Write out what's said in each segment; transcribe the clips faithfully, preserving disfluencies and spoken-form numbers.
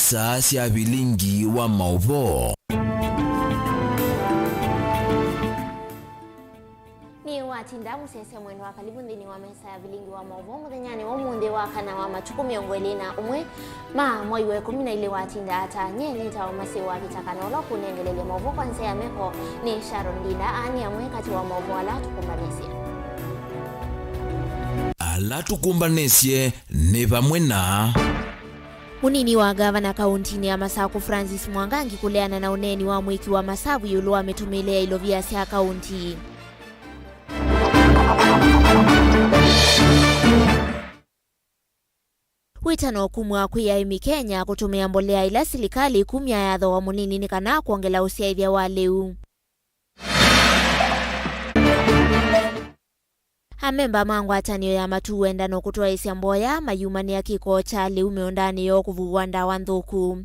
Saa sya vilingi wa maũvoo. Nĩ watinda mũsyaĩĩsya mwendwa, karibu nthĩnĩ wa mesa ya vilingi wa maũvoo mũthenyanĩ wa ũmũnthĩ wa kana wa matukũ mĩongo ĩlĩ na ũmwe ma mwai wa ĩkũmi na ilĩ. Watinda ata? Nyie nĩtawa Masi wa Kĩtaka, na ũla ũkũnengelelya maũvoo kwa nzĩa ya meko nĩ Sharon Ndinda. Aa nĩ amwe katĩ wa maũvoo ala tũkũmbanĩsye. Ala tũkũmbanĩsye nĩ vamwe na. Mũnini wa ngavana kaũntinĩ ya Masakũ Francis Mwangangi kũleana na ũneeni wa mwĩki wa masavu ĩũlũ wa mĩtũmĩĩle ya ilovia sya kaũnti. Wĩtano kumw'a kwĩ aĩmi Kenya kũtũmĩa mbolea ila silikalĩ ĩkumya ya thooa mũnini nĩ kana kwongela ũsyaĩthya wa lĩu. Amemba ma ngwatanĩo ya matu wendano kũtwaĩsya mboya mayumanĩa kĩko kya lĩu mĩũndanĩ yoo kũvuwa ndawa nthũku.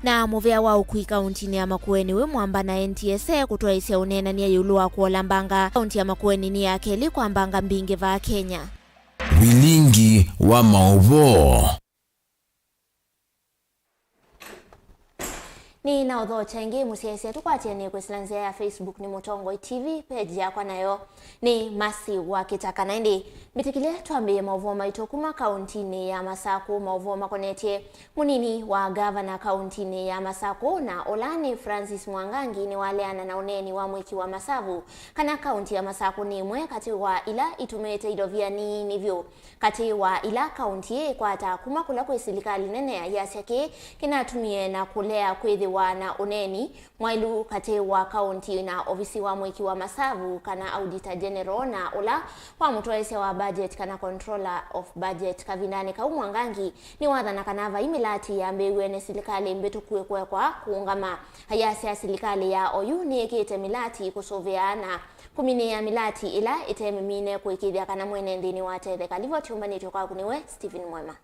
Na mũvĩa wa ũkui kaũntinĩ ya Makueni wĩ mwamba na N T S A kũtwaĩsya ũneenany'a ĩũlũ wa kũola mbanga. Kaũnti ya Makueni nĩ ya kelĩ kwa mbanga mbingĩ vaa Kenya. Vilingi wa maũvoo. Nĩ na ũthokya ĩngĩ mũsyaĩĩsya tũkwatĩanĩe kwĩsĩla nzĩa ya Facebook nĩ Mũtongoi T V, page yakwa nayo nĩ Masi wa Kĩtaka. Na ĩndĩ mbĩtĩkĩlye twambĩĩe maũvoo maitũ kuma kaũntinĩ ya Masakũ. Maũvoo makonetye mũnini wa ngavana kaũntinĩ ya Masakũ na ũla nĩ Francis Mwangangi nĩwaleana na ũneeni wa mwĩki wa masavu kana kaũnti ya Masakũ nĩ ĩmwe katĩ wa ila itũmĩĩte ilovia nini vyũ katĩ wa ila kaũnti ĩĩ ĩkwataa kuma kũla kwĩ silikalĩ nene. Ayasya kĩĩ kĩnatumie na kũlea kwĩthĩwa na ũneeni mwaĩlu katĩ wa kaũnti na ovisi wa mwĩki wa masavu kana Auditor General na ũla wa mũtwaĩsya wa budget kana Controller of Budget. Kavindanĩ kau Mwangangi nĩwathana kana vai mĩlati yambĩĩw'e nĩ silikalĩ mbĩtũku ĩkũekwa kũũngama. Ayasya silikalĩ ya oyu nĩĩkĩte mĩlati kũsũvĩa na kũminĩĩa mĩlati ĩla ĩte mĩmine kũĩkĩĩthya kana mwene nthĩ nĩwatetheka. Livoti yũmbanĩtw'e kwaku nĩwe Stephen Mwema.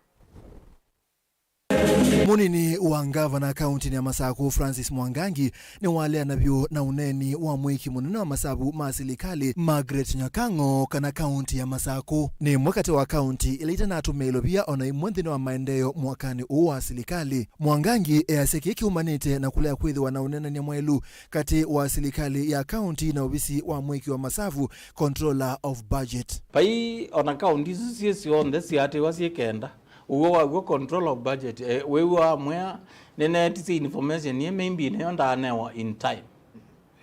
Mũnini wa ngavana kaũntinĩ ya Masakũ Francis Mwangangi nĩwaleana vyũ na ũneeni wa mwĩki mũnene wa masavu ma silikalĩ Margaret Nyakang'o kana kaũnti ya Masakũ. Nĩ ĩmwe katĩ wa kaũnti ila itanatũmĩa ilovia ona imwe nthĩnĩ wa maendeeo mwakanĩ ũũ wa silikalĩ. Mwangangi easya kĩĩ kĩumanĩte na kũlea kwĩthĩwa na ũneenany'a mwaĩlu katĩ wa silikalĩ ya kaũnti na ovisi wa mwĩki wa masavu, Controller of Budget. Vai ona kaũnti isu syĩ syonthe syaatĩĩwa syĩ kenda, ũw'o waw'o Controller of Budget, eh, wĩw'a amwĩa, nĩneetisye information ĩĩ, maybe nĩyo ndaanewa in time.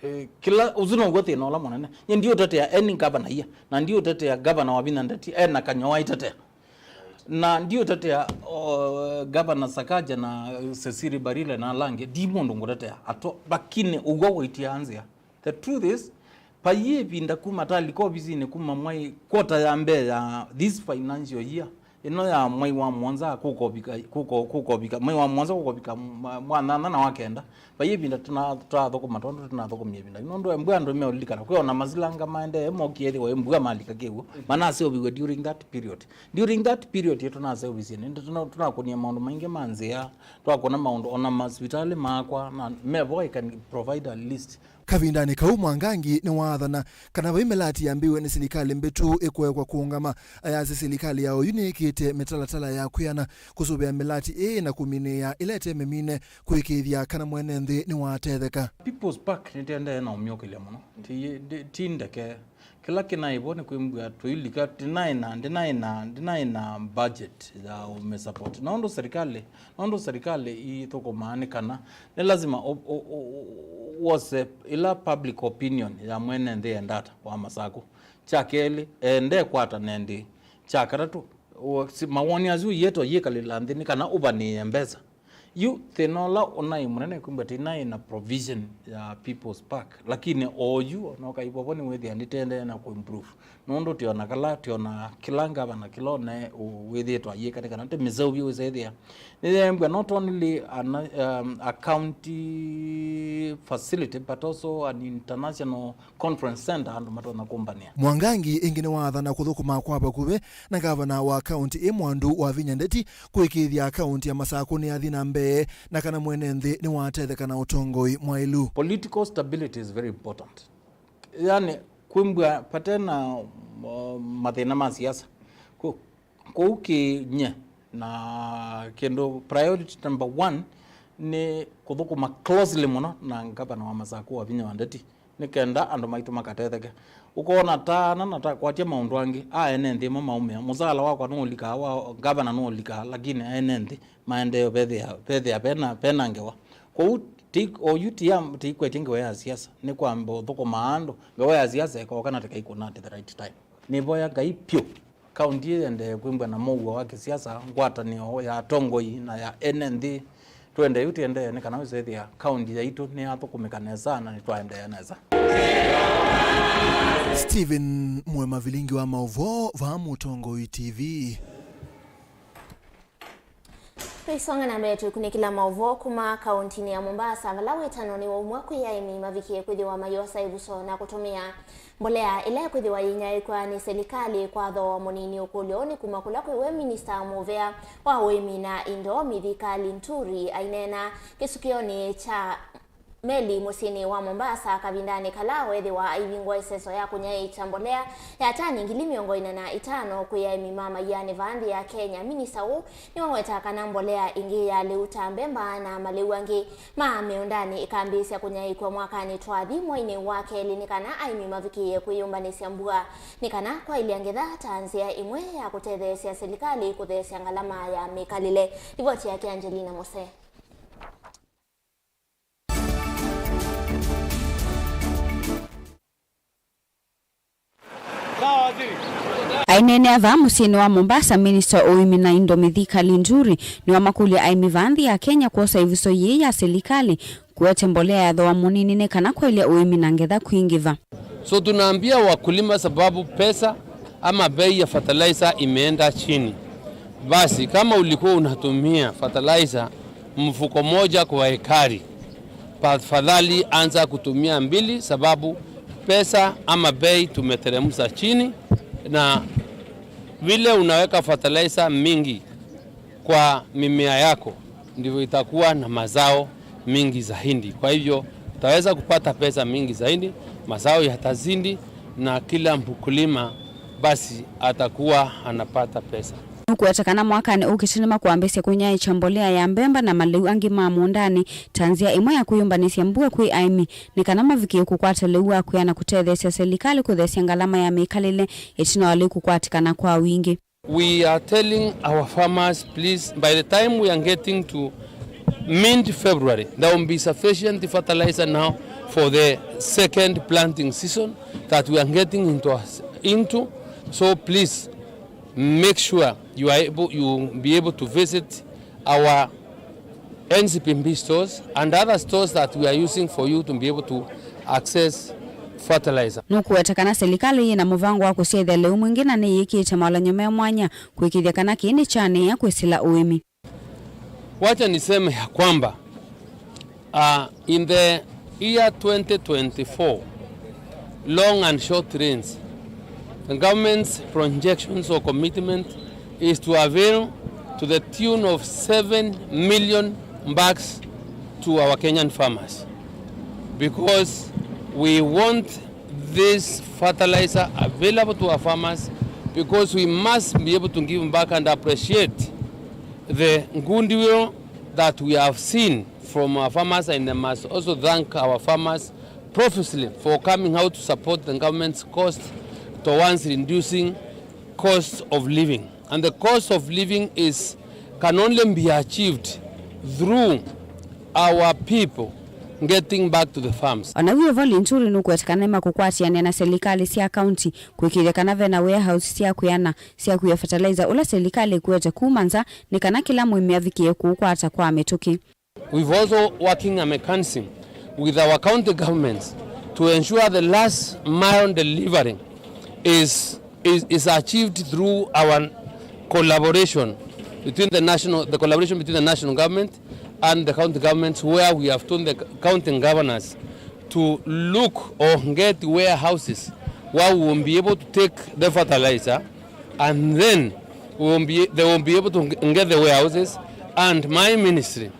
Eh, kĩla, ũsu now'o thĩna ũla mũnene. Nyie ndiũtetea any governor here, na ndiũtetea governor Wavinya Ndeti, e na kany'o waitetea. Na ndiũtetea, o, Governor Sakaja na Cecily Mbarire na ala angĩ, ndi mũndũ ngũtetea ato, lakini ũw'o waitia nzĩa. The truth is, vai ĩvinda kuma talika ovisinĩ kuma mwai quarter ya mbee ya this financial year, ĩno ya mwai wa mũonza kũkovika, kũko-, kũkovika, mwai wa mũonza kũkovika mwa, mwa nyanya na wa kenda, vai ĩvinda tũna-, tũrathũkũma tondũ tũnathũkũmie ĩvinda. Nũndũ mbua andũ meũlilikana, kwĩ ona masilanga maendee mokie ĩthĩwa ĩ mbua malika kĩw'ũ, manaseũviw'e during that period. During that period ĩĩ tũnaseũvisye, nĩndĩ tũna-, tũnakũnie maũndũ maingĩ ma nzĩa, twakũna maũndũ, ona masivitalĩ maakwa, na mevo I can provide a list. Kavindanĩ kau Mwangangi nĩwaathana kana vai mĩlati yambĩĩwe nĩ silikalĩ mbĩtu ĩkũekwa kũũngama. Ayasya silikalĩ ya oyu nĩĩkĩte mĩtalatala ya kwĩana kũsũvĩa mĩlati ĩĩ na kũminĩĩa ĩla ĩte mĩmine kũĩkĩĩthya kana mwene nthĩ nĩwatetheka. People's Park nĩtĩendee na ũmyũkĩlya mũno. Ti, ti, ti ndeke. Kĩla kĩnaĩ vo nĩ kwĩmbw'a tũilika, ndinaĩ na, ndinaĩ na, ndinaĩ na budget ya ũmĩsupport. Nũndũ serikali, nũndũ serikali ithũkũmaa nĩ kana, nĩ lazima ũ-, ũ-, ũ-, wose ĩla public opinion ya mwene nthĩ endata wa Masakũ. Kya kelĩ, ende kwatane nthĩ. Kya katatũ, ũ-, si-, mawoni asu ĩyeto yĩkalĩla nthĩ nĩ kana ũvanĩĩe mbesa. Yu thĩna ũla ũnaĩ mũnene kwĩmbwa tĩnaĩ na provision ya People's Park, lakini oyu ona ũkaivovo nĩwĩthĩa ndĩtendee na kũimprove, nũndũ tĩona kala, tĩona kĩla ngavana kĩla onae ũ-, wĩthĩĩtwe ayĩka nĩ kana tĩmĩseũvye wĩsethĩa nĩyembwa not only an, um, a county facility but also an international conference center andũ matonya kũmbanĩa. Mwangangi ĩngĩ nĩwaathana kũthũkũma kwa vakuvĩ na ngavana wa kaũnti ĩ mwandu Wavinya Ndeti kũĩkĩĩthya kaũnti ya Masakũ nĩyathi na mbee na kana mwene nthĩ nĩwatetheka na ũtongoi mwaĩlu. Political stability is very important. Yani, kwĩmbwa vate na, uh, mathĩna ma siasa, kũ-, Kũu kĩ nye na kĩndũ priority number one nĩ kũthũkũma closely mũno na ngavana wa Masakũ, Wavinya wa Ndeti, nĩ kenda andũ maitũ makatetheke. Ũkoona ta ana na ta kwatya maũndũ angĩ, a ene nthĩ mo maumĩa. Mũsaala wakwa nũũlikaa, wa ngavana nũũlikaa, lakini ene nthĩ maendee vethĩa, vethĩa vena, vena ngewa. Kwoou ti, oyu ti ya, ti kwetya ngewa ya siasa, nĩ kwamba ũthũkũma andũ. Ngewa ya siasa ĩkooka na tĩkaikũna at the right time. Nĩvoya Ngai pyũ. Kaunti ĩĩ yendee kwĩmbwa na mũuo wa kĩsiasa, ngwatanĩo ya atongoi na ya ene nthĩ. Twende yu tĩendee nĩ kana wĩsethĩa kaunti yaitũ nĩyathũkũmĩka nesa na nĩtwaendeea nesa. Stephen Mwema, vilingi wa maũvoo, vaa Mũtongoi T V. Tũisonga na mbee, tũikunĩkĩla maũvoo kuma kauntinĩ ya Mombasa, vala wĩtano nĩ waumw'a kwĩ aĩmi mavikie kwĩthĩwa mayosa ĩvuso na kũtũmĩa mbolea ĩla ĩkwĩthĩwa yĩnyaĩĩkw'a nĩ silikalĩ kwa thooa mũnini. Ũkũlyo ũũ nĩ kuma kũla kwĩ we minista mũvea wa ũĩmi na indo, Mithika Linturi, aineena kĩsukĩonĩ kya meli mũsyĩnĩ wa Mombasa kavindanĩ kala weethĩwa aivingũa ĩseso ya kũnyaĩĩkya mbolea ya tani ngili mĩongo ĩna na itano kwĩ aĩmi ma maianĩ vaa nthĩ ya Kenya. Minista ũũ nĩwaweta kana mbolea ĩngĩ ya lĩu ta mbemba na malĩu angĩ ma mĩũndanĩ ĩkambĩĩsya kũnyaĩĩkw'a mwakanĩ twathi mwainĩ wa kelĩ, nĩ kana aĩmi mavikĩĩe kwĩyũmbanĩsya mbua, nĩ kana kwaĩlya ngetha ta nzĩa ĩmwe ya kũtetheesya silikalĩ kũtheesya ngalama ya mĩkalĩle. Livoti yake Angelina Mose. Aineenea vaa mũsyĩnĩ wa Mombasa, minista wa ũĩmi na indo Mithika Linturi nĩwamakũlya aĩmi vaa nthĩ ya Kenya kwosa ĩvuso yĩĩ ya silikalĩ kũete mbolea ya thooa mũnini nĩ kana kwaĩlya ũĩmi na ngetha kwingĩva. So tunaambia wakulima, sababu pesa ama bei ya fertilizer imeenda chini. Basi kama ulikuwa unatumia fertilizer mfuko moja kwa ekari, tafadhali anza kutumia mbili, sababu pesa ama bei tumeteremsha chini, na vile unaweka fertilizer mingi kwa mimea yako, ndivyo itakuwa na mazao mingi zaidi. Kwa hivyo, utaweza kupata pesa mingi zaidi, mazao yatazidi, na kila mkulima basi atakuwa anapata pesa. Nũkũweta kana mwakanĩ ũkĩte nĩmakwambĩĩsya kũnyaĩĩkya mbolea ya mbemba na malĩu angĩ ma mũũndanĩ ta nzĩa ĩmwe ya kwĩyũmbanĩsya mbua kwĩ aĩmi, nĩ kana mavikĩe kũkwata lĩu wa kwĩa na kũtetheesya silikalĩ kũtheesya ngalama ya mĩkalĩle ĩtina wa lĩu kũkwatĩkana kwa wingĩ. We are telling our farmers, please, by the time we are getting to mid-February, there will be sufficient fertilizer now for the second planting season that we are getting into us, into. So please make sure you are able, you will be able to visit our N C P B stores and other stores that we are using for you to be able to access fertilizer. Nũkũweta kana silikalĩ yĩ na mũvango wa kũsyaĩthya lĩu mwingĩ na nĩyĩkĩĩte mawalany'o me mwanya kũĩkĩĩthya kana kĩĩ nĩkyanĩĩa kwĩsĩla ũĩmi. Wacha niseme ya kwamba, uh, in the year twenty twenty-four, long and short rains, the government's projections or commitment is to avail to the tune of seven million bucks to our Kenyan farmers, because we want this fertilizer available to our farmers, because we must be able to give back and appreciate the goodwill that we have seen from our farmers, and I must also thank our farmers profusely for coming out to support the government's cost towards reducing cost of living. And the cost of living is, can only be achieved through our people getting back to the farms. Ona wĩ vo, Linturi nũkũweta kana nĩmakũkwatĩanĩa na silikalĩ sya kaunti kũĩkĩĩthya kana ve na warehouse sya kwĩana sya kũia fertilizer ũla silikalĩ ĩkuete kuma nza, nĩ kana kĩla mũĩmi avikĩe kũũkwata kwa mĩtũkĩ. We've also working a mechanism with our county governments to ensure the last mile delivery is, is, is achieved through our collaboration between the national, the collaboration between the national government and the county governments, where we have told the county governors to look or get warehouses where we will be able to take the fertilizer, and then we will be, they will be able to get the warehouses, and my ministry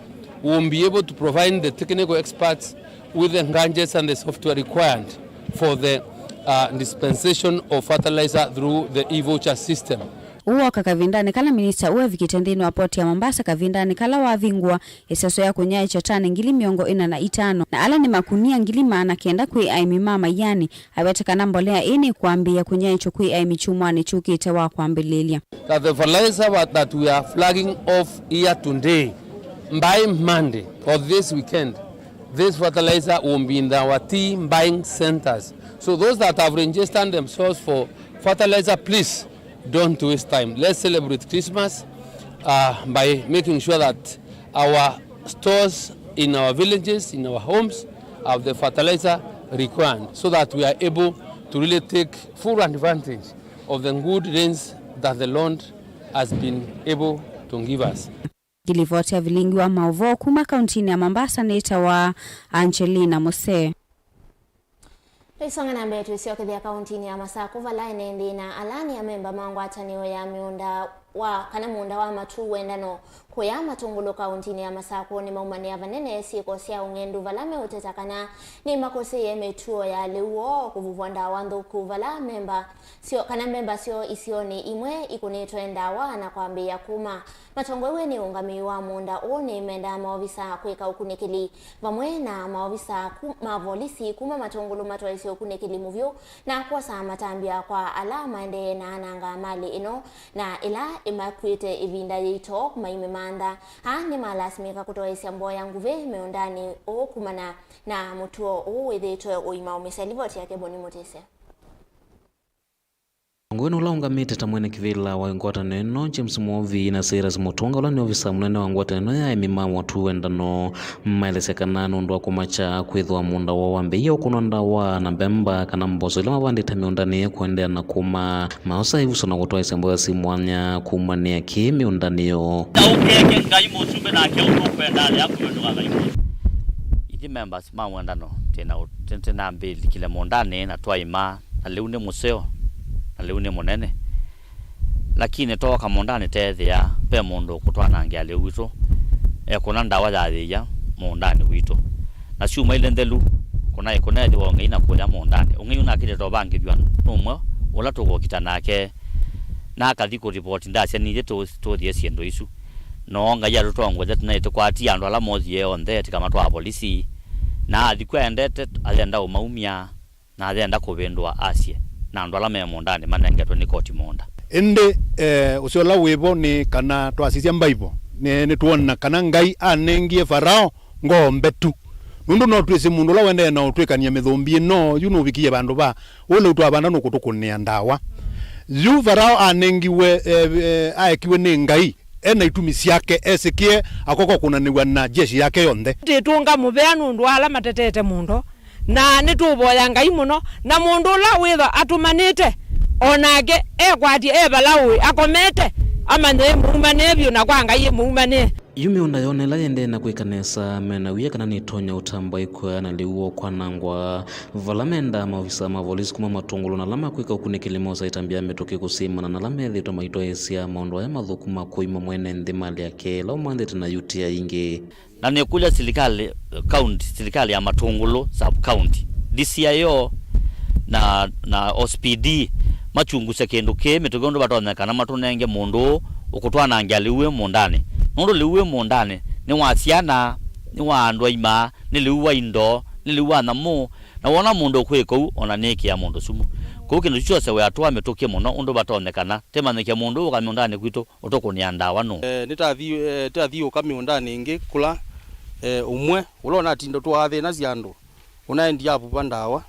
will be able to provide the technical experts with the gadgets and the software required for the, uh, dispensation of fertilizer through the e-voucher system. Ũu woka kavindanĩ kala minista ũũ evikĩte nthĩnĩ wa poti ya Mombasa kavindanĩ kala wavingũa ĩseso ya kũnyaĩĩkya tani ngili mĩongo ĩna na itano na ala nĩ makunia ngili maana kenda kwĩ aĩmi ma Maiani. Awete kana mbolea ĩĩ nĩkwambĩĩa kũnyaĩĩkya kwĩ aĩmi kyumwanĩ kyũkĩte wa kwambĩlĩlya. That the fertilizer wa-, that we are flagging off here today, by Monday or this weekend, this fertilizer will be in our tea buying centers. So those that have registered themselves for fertilizer, please don't waste time. Let's celebrate Christmas, uh, by making sure that our stores in our villages, in our homes, have the fertilizer required so that we are able to really take full advantage of the good rains that the Lord has been able to give us. Ngilivoti ya vilingi wa maũvoo kuma kauntinĩ ya Mombasa nĩtawa Angelina Musee. Tũisonga na mbee, twĩsyokethya kauntinĩ ya Masakũ, vala ene nthĩ na ala nĩ amemba ma ngwatanĩo ya mĩũnda wa, kana mũũnda wa Matu Wendano kũya Matũngũlũ kauntinĩ ya Masakũ nĩmaumanĩa vanene syĩko sya ũng'endu, vala meũteta kana nĩmakũsĩĩe mĩtuo ya lĩu woo kũvuvwa ndawa nthũku, vala memba syo, kana memba syoo isionĩ imwe ikũnĩtwe ndawa na kwambĩĩa kuma. Matongoew'e nĩ ũũngamĩi wa mũũnda ũũ nĩmendaa maovisa kwĩka ũkunĩkĩli vamwe na maovisa ku-, ma volisi kuma Matũngũlũ matwaĩsye ũkunĩkĩli mũvyũ na kwosa matambya kwa ala maendee na anangaa malĩ ĩno na ĩla ĩmakuĩte ĩvinda yĩito maimĩmantha. Aa nĩmalasimĩka kũtwaĩsya mboya nguvĩ mĩũndanĩ ũũ kumana na mũtuo ũũ wĩthĩĩtwe ũima ũmĩsya. Livoti yake Boni Mũtĩsya. Mũtongoew'e nĩ ũla ũũngamĩte ta mwene kĩvĩla wa ngwatanĩo ĩno, James Mwovi, na Cyrus Mũtũnga, ũla nĩ ovisa mũnene wa ngwatanĩo ĩno ya aĩmi ma Matu Wendano, maelesya kana nũndũ wa kũmakya kwĩthĩwa mũũnda woo wambĩĩe ũkũnwa ndawa na mbemba kana mboso ila mavandĩte mĩũndanĩ kũendeea na kũma, maosa ĩvuso na kũtwaĩsya mboya syĩ mwanya kumanĩa kĩĩ mĩũndanĩ yoo. Na ũkeke Ngai mũsumbĩ nake ũndũ ũkwenda athĩa kũvĩndũka Ngai mũsumbĩ. Ithyĩ members ma Wendano twĩ na ũ-, twĩ, twĩ na mbĩli kile mũũndanĩ na twaima. Na lĩu nĩ mũseo, na lĩu nĩ mũnene. Lakini twooka mũũndanĩ teethĩa ve mũndũ ũkũtwanangĩa lĩu witũ, ekũna ndawa ya yĩia mũũndanĩ witũ. Na syumwa ilĩ nthelu, kũnaĩ kũneethĩwa ũng'ei na kũya mũũndanĩ. Ũng'ei ũnakĩlĩte ũvangĩthw'a nũmwe ũla tũkũkita nake, na akathi kũripoti ndasya nithyĩ tũ-, tũthie syĩndũ isu. Noo Ngai atũtongoesya tũnaĩ tũkwatie andũ ala mothie onthe tũkamatwaa volisi, na athi kwa endete ayenda ũmaumya. Na ayenda kũvĩndũa asye, na andũ ala me mũũndanĩ manengetwe nĩ koti mũũnda. Ĩndĩ, eh, ũseo ũla wĩ vo nĩ kana twasisya Mbaivo, nĩ, nĩtwona kana Ngai anengie Farao ngoo mbetu. Nũndũ no twĩsĩ mũndũ ũla ũendee na ũtwĩkany'a mĩthũmbi ĩno, yu nũvikie vandũ va, ũla ũtwavanda nũkũtũkũnĩa ndawa. Yu Farao anengiwe, eh, eh, aekiwe nĩ Ngai, e na itumi syake, esĩkĩe akoka kũnanĩw'a na jeshi yake yonthe. Tũitũnga mũvea nũndũ wa ala matetete mũndo. Na nĩtũũvoya Ngai mũno, na mũndũ ũla wĩthwa atũmanĩte, o nake ekwatye e vala ũĩ akomete, amanye ĩmũumanĩe vyũ, na kwa Ngai ĩmũumanĩe. Yu mĩũnda yoona ĩla yĩendee na kwĩka nesa, me na wia kana nĩtonya ũtambwa ĩkw'a na lĩu woo kwanangwa. Vala mendaa maovisa ma volisi kuma Matũngũlũ na ala makwĩka ũkunĩkĩli mosa ĩtambya ya mĩtũkĩ kũsimana na ala methĩĩtwe maitwaĩĩsya maũndũ aya mathũku ma kũima mwene nthĩ malĩ yake ĩla ũmanthĩte na yuti ya ingĩ. Na nĩkũlya silikalĩ, county, silikalĩ ya Matũngũlũ sub county, D C I O na, na O C P D machungusye kĩndũ kĩĩ mĩtũkĩ ũndũ vatonyeka na matũnenge mũndũ ũũ ũkũtwanangĩa lĩu wĩ mũũndanĩ. Nũndũ lĩu wĩ mũũndanĩ nĩ wa syana, nĩ wa andũ aima, nĩ lĩu wa indo, nĩ lĩu wa nyamũ, na wona mũndũ ũkwĩka ũu, ona nĩĩkĩa mũndũ sumu. Kwoou kĩndũ kyu kyose wĩatũa mĩtũkĩ mũno ũndũ vatonyekana, tĩmanyĩke mũndũ ũũ ũka mĩũndanĩ kwitũ ũtũkũnĩa ndawa nũũ? Eh, nĩtathi-, eh, twathiũũka mĩũndanĩ ĩngĩ kũla, eh, ũmwe ũla ũnatinda tũathĩnasya andũ, ũnaendie avuva ndawa,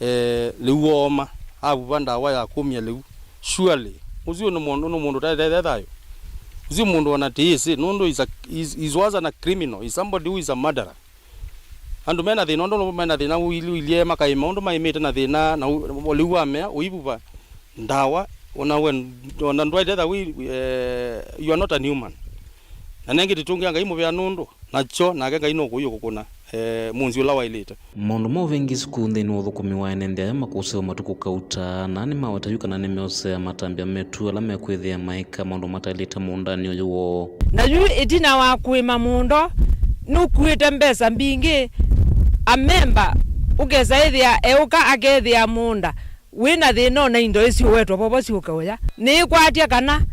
eh, lĩu wooma, avuva ndawa ya kũmya lĩu. Surely, ũsu nĩ mũndũ, nĩ mũndũ ũtaete thayũ? Ũsu mũndũ ona tĩĩsĩ, nũndũ is a, is, is was a criminal, is somebody who is a murderer. Andũ me na thĩna, ũndũ me na thĩna ũilyĩ, ũilyĩ makaĩma, ũndũ maĩmĩte na thĩna, na ũ-, lĩu wamea, ũivuva ndawa, ona we, ona ndwaĩte thayũ, eh, you are not an human. Na nengĩ tĩtũngĩa Ngai mũvea nũndũ, nakyo, nake Ngai nũkũiũkũkũna, eh, mũnzi ũla waĩlĩte. Maũndũ ma ũvengi sukuu nthĩnĩ wa ũthũkũmi wa ene nthĩ aya makũsĩwa matukũ kauta, na nĩmaweta yu kana nĩmeũsea matambya metu ala mekwĩthĩa maĩka maũndũ mataĩlĩte mũũndanĩ ũyũ woo. Na yu ĩtina wa kũĩma mũũndo, nũkuĩte mbesa mbingĩ, amemba ũkesa ĩthĩa eũka akethĩa mũũnda Wĩ na thĩna o na indo isu ũwetwa vovo syũke ũya. Nĩĩkwatya kana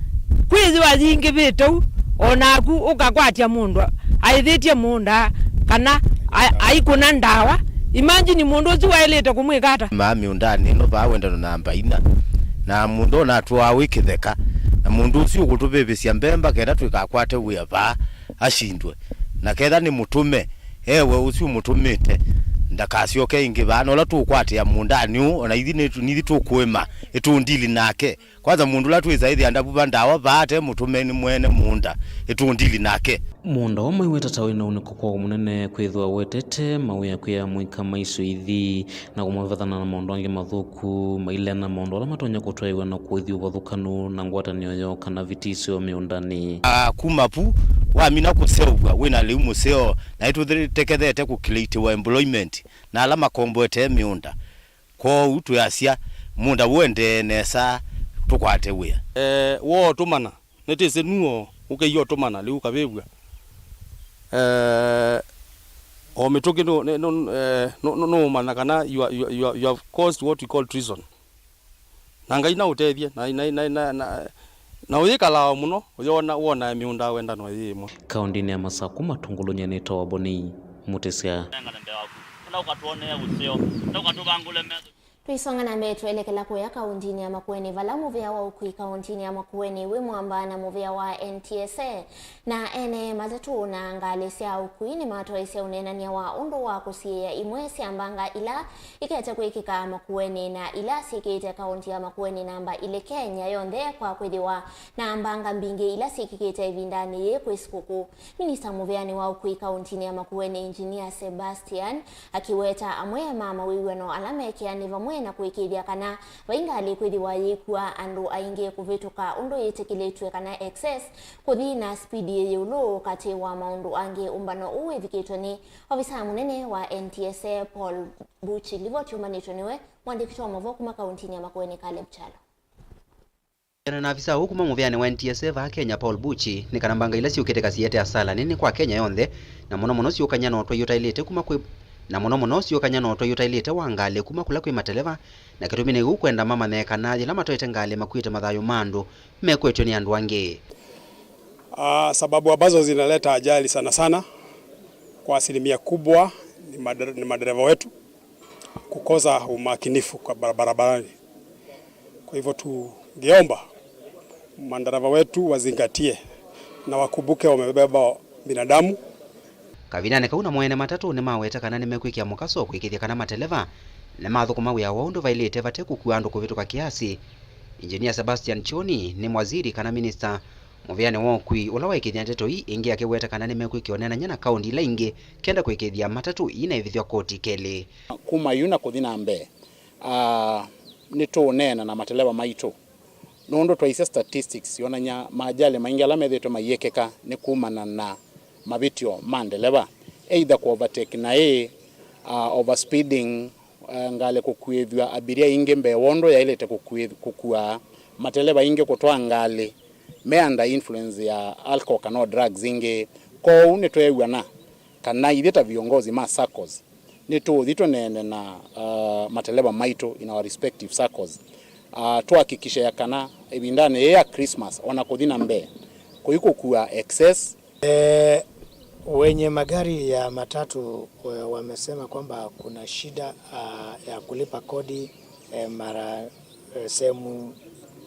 kwĩthĩwa yingĩvĩte ũu, o naku ũkakwatya mũndũ aĩthĩtye mũũnda kana a-, aikũna ndawa. Imagine mũndũ ũsu waĩlĩte kũmwĩka ata? Ma mĩũndanĩ ĩno vaa wendano namba inya, na mũndũ ona atũaa wĩ kĩtheka, na mũndũ ũsu ũkũtũvĩvĩsya mbemba kenda tũikakwate wĩa vaa, ashindwe. Na ketha nĩ mũtũme, ewe ũsu ũmũtũmĩte ndakasyoke ĩngĩ vaa, na ũla tũũkwatĩa mũũndanĩ ũũ, ona ithi nĩ, nĩthi tũkũĩma, ĩtũndili nake. Kwanza mũndũ ũla twĩsa ĩthĩa ndavuva ndawa vaa ate mũtũme nĩ mwene mũũnda, ĩtũndili nake. Mũũnda ũmwe wĩta ta wĩna ũnĩko kwa mũnene kwĩthĩwa wetete mawĩa kwĩ amũika ma isu ithi na kũmavathana na maũndũ angĩ mathũku, maileana maũndũ ala matonya kũtwaĩwa na kũithi ũvathũkanu na ngwatanĩo yoo kana vitisyo mĩũndanĩ. Ah, kuma vu, wamina kũseũvw'a, wĩna lĩu mũseo, na nĩtũtekethete kũkilĩtĩwa employment na ala makomboetee mĩũnda. Kwoou twĩasya, mũũnda ũendee nesa, tũkwate wĩa. Eh, wootũmana, nĩtĩsĩ nuo ũkĩiotũmana, lĩu ũkavĩvw'a. Eh, o mĩtũkĩ nũ-, nĩ-, nũ-, eh, nũ-, nũ-, nũũmanya kana you are, you are, you are, you have caused what we call treason. Na Ngai naũtethye, na, na, na, na, na, na ũyĩkalaa o mũno, ũyona, wonae mĩũnda wendano yĩ ĩmwe. Kaũndĩnĩ ya Masakũ, Matũngũlũ, nyie nĩtawa Boni Mũtĩsya. Nengane mbee waku. Enda ũkatwonee ũseo. Enda ũkatũvangũle metho. Tũisonga na mbee, twelekela kũya kaũndĩnĩ ya Makueni, vala mũvĩa wa ũkui kaũndĩnĩ ya Makueni wĩ mwamba na mũvĩa wa N T S A. Na ene matatũ na ngalĩ sya ũkui nĩmatwaĩsye ũneenany'a wa ũndũ wa kũsiĩĩa imwe sya mbanga ila ikete kwĩkĩka Makueni na ila syĩkĩĩte kaũntĩ ya Makueni namba ilĩ Kenya yonthe, kwa kwĩthĩwa na mbanga mbingĩ ila syĩkĩkĩte ĩvindanĩ yĩĩ kwĩ sikũkũ. Minista mũvĩanĩ wa ũkui kaũntĩnĩ ya Makueni, Engineer Sebastian, akĩweta amwe ma mawĩw'ano ala mekĩa nĩ vamwe na kũĩkĩĩthya kana vai ngalĩ kwĩthĩwa yĩkua andũ aingĩ kũvĩtũka ũndũ yĩtĩkĩlĩtw'e kana excess, kũthi na spidi yĩ ĩũlũ, katĩ wa maũndũ angĩ. Ũmbano ũũ wĩvikĩtwe nĩ ovisaa mũnene wa N T S A Paul Buchi. Livoti yũmbanĩtw'e nĩwe mwandĩki wa maũvoo kuma kaũntĩnĩ ya Makueni, Caleb Kyalo. Kwĩanana na avisaa ũũ kuma mũvĩanĩ wa N T S A vaa Kenya, Paul Buchi, nĩ kana mbanga ila syũkĩte kasiete asala nene kwa Kenya yonthe, na mũno mũno syũkany'a na ũtwai ũtaĩlĩte kuma kwĩ, na mũno mũno syũkany'a na ũtwai ũtaĩlĩte wa ngalĩ kuma kũla kwĩ mateleva, na kĩtumi nĩ ũkwenda mamanye kana yĩla matwaĩte ngalĩ makuĩte mathayũ ma andũ, mekwetw'e nĩ andũ angĩ. Ah, sababu ambazo zinaleta ajali sana sana kwa asilimia kubwa ni madere-, ni madereva wetu kukosa umakinifu kwa bara-, barabarani. Kwa hivyo tungeomba madereva wetu wazingatie na wakumbuke wamebeba binadamu. Kavindanĩ kau namo ene matatũ nĩmaweta kana nĩmekwĩkĩa mũkaso kũĩkĩĩthya kana mateleva nĩmathũkũma wĩa woo ũndũ vaĩlĩte vate kũkua andũ kũvĩtũka kĩasi. Engineer Sebastian Choni nĩ waziri kana minista mũvĩanĩ wa ũkui ũla waĩkĩĩthya ndeto ii ĩngĩ akĩweta kana nĩmekwĩkĩa ũneenany'a na kaũnti ila ingĩ kenda kũĩkĩĩthya matatũ ii na ivĩthw'a koti kelĩ. Kuma yu na kũthi na mbee, ah, nĩtũũneena na mateleva maitũ. Nũndũ twaisye statistics yonany'a maajali maingĩ ala methĩĩtwe mayĩkĩka nĩ kumana na mavĩtyo ma ndeleva, either kũ overtake naĩ, uh, overspeeding, uh, ngalĩ kũkuĩthw'a abiria ingĩ mbee wa ũndũ yaĩlĩte kũkuĩ-, kũkua, mateleva aingĩ kũtwaa ngalĩ me under influence ya alcohol kana o drugs ingĩ. Kwoou nĩtweew'ana kana ithyĩ ta viongozi ma saccos, nĩtũũthi tũneene na, uh, mateleva maitũ in our respective circles, uh, tũhakikishe ya kana ĩvindanĩ yĩĩ ya Christmas, ona kũthi na mbee, kũikũkua excess. Eh, wenye magari ya matatu, eh, wamesema kwamba kuna shida, ah, ya kulipa kodi, eh, mara, eh, sehemu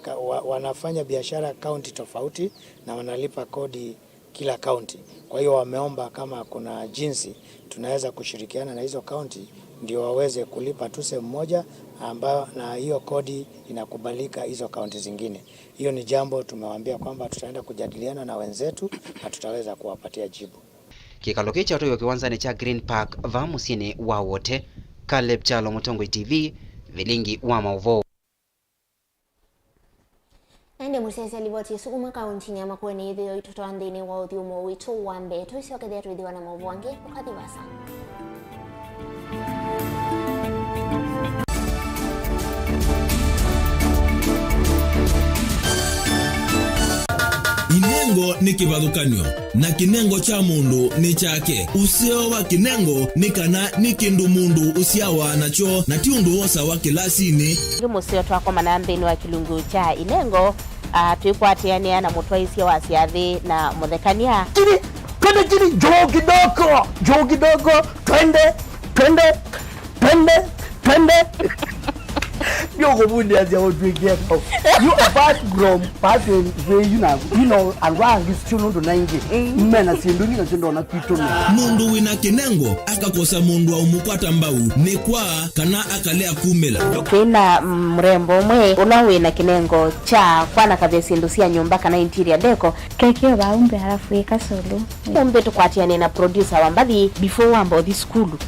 ka-, wa-, wanafanya biashara kaunti tofauti na wanalipa kodi kila kaunti. Kwa hiyo wameomba kama kuna jinsi tunaweza kushirikiana na hizo kaunti ndio waweze kulipa tu sehemu moja ambayo, na hiyo kodi inakubalika hizo kaunti zingine. Hiyo ni jambo tumewaambia kwamba tutaenda kujadiliana na wenzetu na tutaweza kuwapatia jibu. Kĩkalo kĩĩ kyatwaiwe kĩwanzanĩ kya Green Park vaa mũsyĩnĩ wa Wote. Caleb Kyalo, Mũtongoi T V, vilingi wa maũvoo. Na ĩndĩ mũsyaĩĩsya livoti ĩsu kuma kaũntinĩ ya Makueni, ĩthĩo itũtwaa nthĩnĩ wa ũthyũmũo witũ wa mbee. Tũisyokethĩa twĩthĩwa na maũvoo angĩ, ũkathi vaasa. Inengo nĩ kĩvathũkany'o, na kĩnengo kya mũndũ nĩ kyake. Ũseo wa kĩnengo nĩ kana nĩ kĩndũ mũndũ ũsyawa nakyo, na ti ũndũ wosawa kĩlasinĩ. Ĩngĩ mũseo twakomana nthĩnĩ wa kĩlungu kya inengo, ah, twĩkwatĩanĩa na mũtwaĩsya wa syathĩ na mũthekany'a. Chini, twende chini, juu kidogo, juu kidogo, twende, twende, twende, twende. Ndio kuvundia cia utwekea. You apart from passing, you know, you know, and why is still not ninety? Mm. Mena sindu ngina sindu na kitu. Mũndũ wĩna kĩnengo akakosa mũndũ wa ũmũkwata mbau nĩ kwa kana akalea kumĩla. Twĩna, mm, mũrembo ũmwe ũla wĩna kĩnengo kya kwanakavya syĩndũ sya nyũmba kana interior deco. Kekeo vaa umbe halafu ĩka solo. Umbe tũkwatĩane na producer wa mbathi before wamba ũthi sukulu.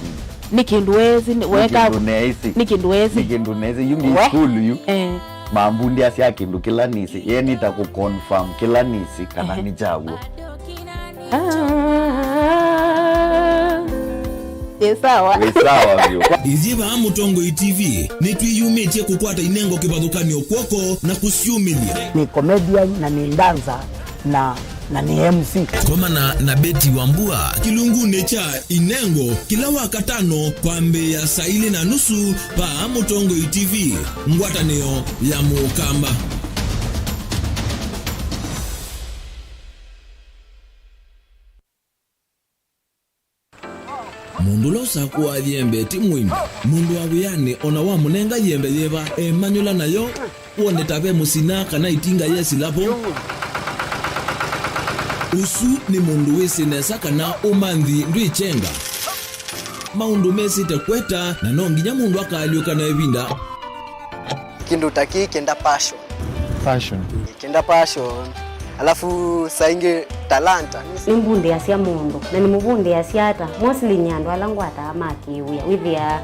Nĩ kĩndũ wezi, nĩ weka, kĩndũ neĩsĩ. Nĩ kĩndũ wezi. Nĩ kĩndũ neĩsĩ. Yu ngi we sukulu yu. Eh. Mambundĩasya kĩndũ kĩla nĩsĩ. Ye nĩta kũ confirm kĩla nĩsĩ kana, ehe, nĩ kyaw'o. Ah. Ĩ sawa. Ĩ sawa vyũ. Ithyĩ vaa Mũtongoi T V nĩtwĩyumĩtye kũkwata inengo kĩvathũkany'o kw'oko na kũsyumĩlya. Nĩ comedian na nĩ dancer na, na nĩ M C. Komana na Betty Wambua kĩlungunĩ kya Inengo kĩla Wakatano kwambĩĩa saa ilĩ na nusu vaa Mũtongoi T V, ngwatanĩo ya Mũkamba. Mũndũ ũla ũsakũaa yembe ti mũimbi. Mũndũ wa wĩanĩ o na wamũnenga yembe yĩva, emanyũla nayo, wone ta ve mũsina kana ĩtinga yesila vo. Ũsu nĩ mũndũ wĩsĩ nesa kana ũmanthi ndwĩkyenga. Maũndũ mesĩte kweta, na no nginya mũndũ akaalyũka na ĩvinda. Kĩndũ ta kĩĩ kĩenda passion. Passion. Kĩenda passion. Alafu saa ingĩ talanta. Nĩmbundĩasya mũndũ, na nĩmũvundĩasya ata? Mostly nĩ andũ ala ngwataa ma kĩwĩa. Wĩthĩaa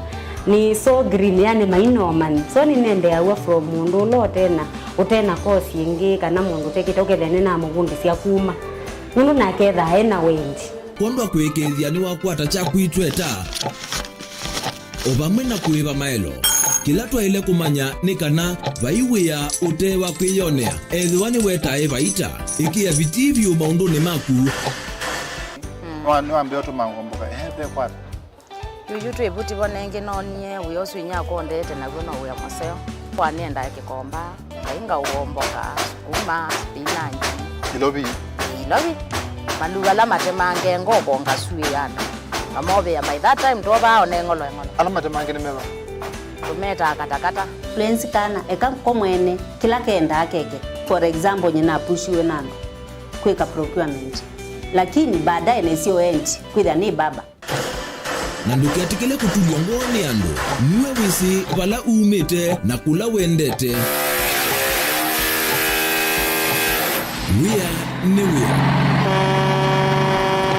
nĩ so green, yani maina ũmanyi. So nĩnendeaw'a from mũndũ ũla ũtena, ũtena course ĩngĩ, kana mũndũ ũtekĩte, ũkethĩa nĩnamũvundĩsya kuma. Nũndũ nake ethaa ena wendi. Kwondũ wa kũĩkĩĩthya nĩwakwata kyaku itweta. O vamwe na kũĩva maelo, kĩla twaĩle kũmanya nĩ kana vai wĩa ũte wa kwĩyonea. Ethĩwa nĩwetae vaita, ĩkĩa vitii vyũ maũndũnĩ maku. Nĩwa-, nĩwambĩĩa ũtũma ngomboka, ehe, ve kwata. Yuyu twĩ vuti vo nengĩ noonie wĩa ũsu inyakwa ũndete naw'o no wĩa mũseo. Kwa nĩendaa kĩkomba. Ngai ngaũomboka, sukuma, spinach. Ilovi. Ilovi. Maluu ala matemange ngoko ngasuĩana. Ngamovĩa by that time tovaa one ng'olo eng'olo. Ala matemange nĩ meva? Tũmetaa katakata. Lwenzi kana, eka ko mwene, kĩla kendaa keke. For example, nyina apushiwe na andũ kwĩka procurement. Lakini baadaye nesio end, kwĩthĩa nĩ baba. Na ndũketĩkĩle kũtulw'a ngoo nĩ andũ. Nue wĩsĩ vala umĩte na kũla wendete. Wĩa nĩ wĩa.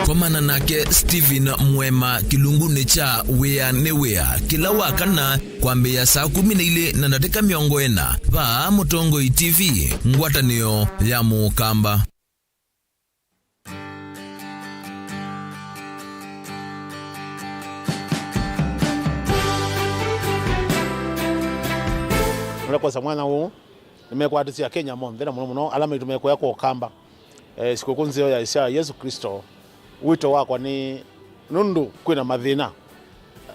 Komana nake Stephen Mwema kĩlungunĩ kya Wĩa nĩ Wĩa kĩla Wakana kwambĩĩa saa kũmi na ilĩ na ndatĩka mĩongo ĩna vaa Mũtongoi T V, ngwatanĩo ya Mũkamba. Nĩkwosa mwanya ũũ, nĩmekwatĩsya Akenya monthe, na mũno mũno ala maitũ mekũya kwa Ũkamba, eh, sikũkũ nzeo ya sya Yesu Kristo. Wĩto wakwa nĩ nũndũ kwĩna mathĩna.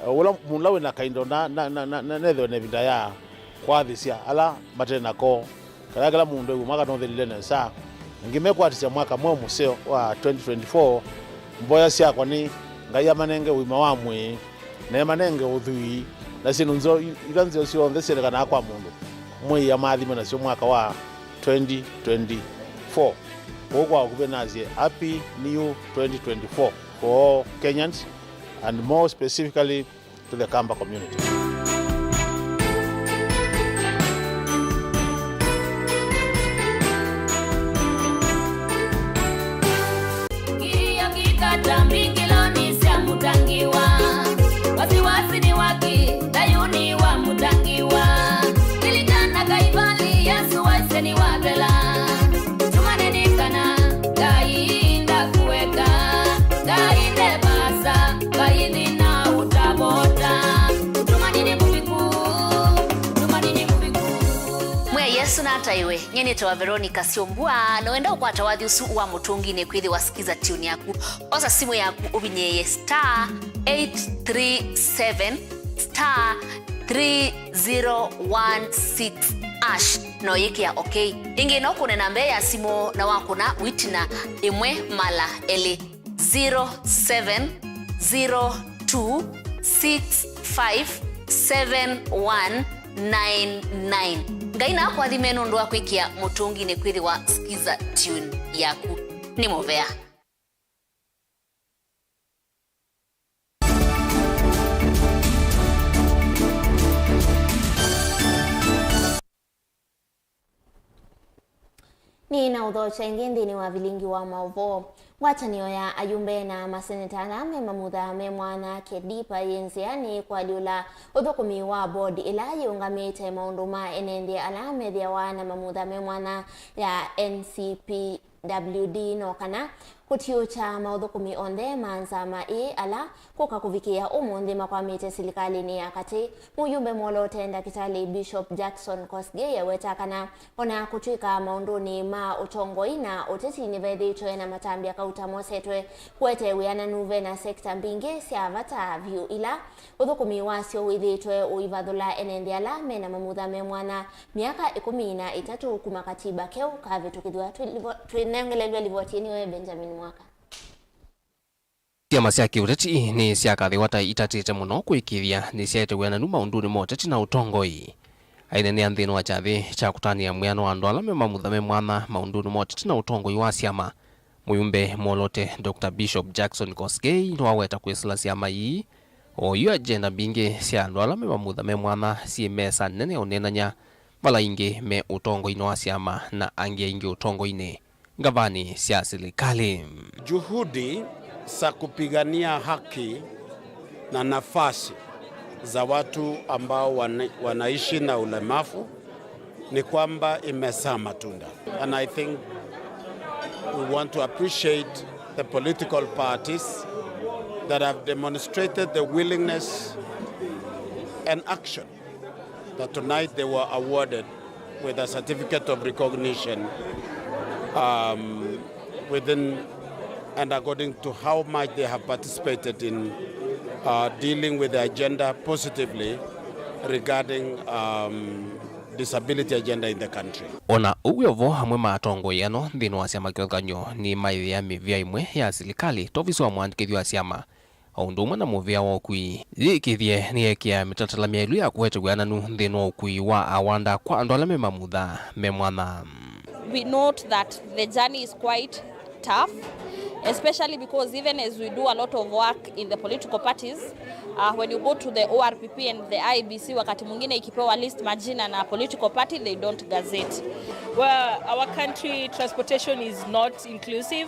Ũla mũndũ ũla wĩna kaindo na, na, na, na, na, nethĩwe na ĩvinda ya kwathĩsya ala mate nako, kana kĩla mũndũ ew'o mwaka nũthĩlile nesa. Angĩ mekwatĩsya mwaka mweũ mũseo wa twenty twenty-four, mboya syakwa nĩ Ngai amanenge ũima wa mwĩĩ, na emanenge ũthwii, na syĩndũ nzeo, ila nzeo syonthe syendekanaa kwa mũndũ mwĩĩ amaathime nasyo mwaka wa twenty twenty-four. Kwoou kwa ũkuvĩ nasye, Happy New twenty twenty-four for all Kenyans and more specifically to the Kamba community. Kilio kikata mbingiloni sya Mũtangiwa. Wasiwasi ni waki, thayuni wa Mũtangiwa. Lilikana Kaivali, Yesu waisye nĩwathela. Tumaneni kana Ngai ndakũeka, Ngai nde vaasa, Ngai thĩna ũtavota. Tuma Nyie nĩtawa Veronica Syombua, na wenda ũkwata wathi ũsu wa mũtũnginĩ kwĩthĩwa Skiza Tune yaku, osa simũ yaku ũvinyĩĩe star eight three seven star three zero one six hash, na ũyĩkĩa okay. Ĩngĩ no kũne namba ya simũ na wakũna wĩtina ĩmwe mala elĩ. Zero seven zero two six five seven one nine nine. Ngai nakũathime nũndũ wa kwĩkĩa mũtũnginĩ kwĩthĩwa Skiza Tune yaku. Nĩ mũvea. Nĩ na ũthokya ĩngĩ nthĩnĩ wa vilingi wa maũvoo. Ngwatanĩo ya ayumbe na maseneta ala me mamutha me mwanya KEDIPA yĩ nzĩanĩ kũalyũla ũthũkũmi wa board ĩla yĩũngamĩte maũndũ ma ene nthĩ ala methĩawa na mamutha me mwanya ya N C P W D, no kana kũtiũkya maũthũkũmi onthe ma nzama ĩĩ ala kũka kũvikĩĩa ũmũnthĩ makwamĩte silikalĩnĩ ya katĩ. Mũyumbe mwoloote Ndakĩtalĩ Bishop Jackson Kosgei aweta kana o na kũtw'ĩka maũndũnĩ ma ũtongoi na ũteti nĩvethĩĩtwe na matambya kauta mosetwe, kũete wĩananu ve na sekita mbingĩ sya vata vyũ ila ũthũkũmi wasyo wĩthĩĩtwe ũivathũla ene nthĩ ala me na mamutha me mwanya myaka ĩkũmi na ĩtatũ kuma katiba keũ kavĩtũkĩthw'a. Twĩlivo-, twĩnengelelw'a livoti ĩno nĩ Benjamin Mwaka. Syama sya kĩũteti nĩsyakathĩwa ta itatĩte mũno kũĩkĩĩthya nĩsyaete wĩananu maũndũnĩ ma ũteti na ũtongoi. Aineenea nthĩnĩ wa kyathĩ kya kũtanĩa mwĩano wa andũ ala me mamutha me mwanya maũndũnĩ ma ũteti na ũtongoi wa syama, mũyumbe mwoloote Doctor Bishop Jackson Kosgei nĩwaweta kwĩsĩla syama ii, o yu agenda mbingĩ sya andũ ala me mamutha me mwanya syĩ mesa nene ya ũneenany'a, vala aingĩ me ũtongoinĩ wa syama na angĩ aingĩ ũtongoinĩ ngavanĩ sya silikalĩ. Juhudi za kupigania haki na nafasi za watu ambao wana-, wanaishi na ulemavu ni kwamba imezaa matunda. And I think we want to appreciate the political parties that have demonstrated the willingness and action that tonight they were awarded with a certificate of recognition, um, within and according to how much they have participated in, uh, dealing with the agenda positively regarding, um, disability agenda in the country. O na ũu wĩ o vo, amwe ma atongoi ano nthĩnĩ wa syama kĩvathũkany'o nĩmaĩthĩa mĩvĩa ĩmwe ya silikalĩ ta ovisi wa mũandĩkĩthya wa syama, o ũndũ ũmwe na mũvĩa wa ũkui. Yĩĩkĩĩthye nĩyeekĩa mĩtalatala myaĩlu ya kũete wĩananu nthĩnĩ wa ũkui wa awanda kwa andũ ala me mamutha me mwanya. We note that the journey is quite tough, especially because even as we do a lot of work in the political parties, uh, when you go to the O R P P and the I E B C, wakati mwingine ikipewa list majina na political party, they don't gazette. Well, our country transportation is not inclusive.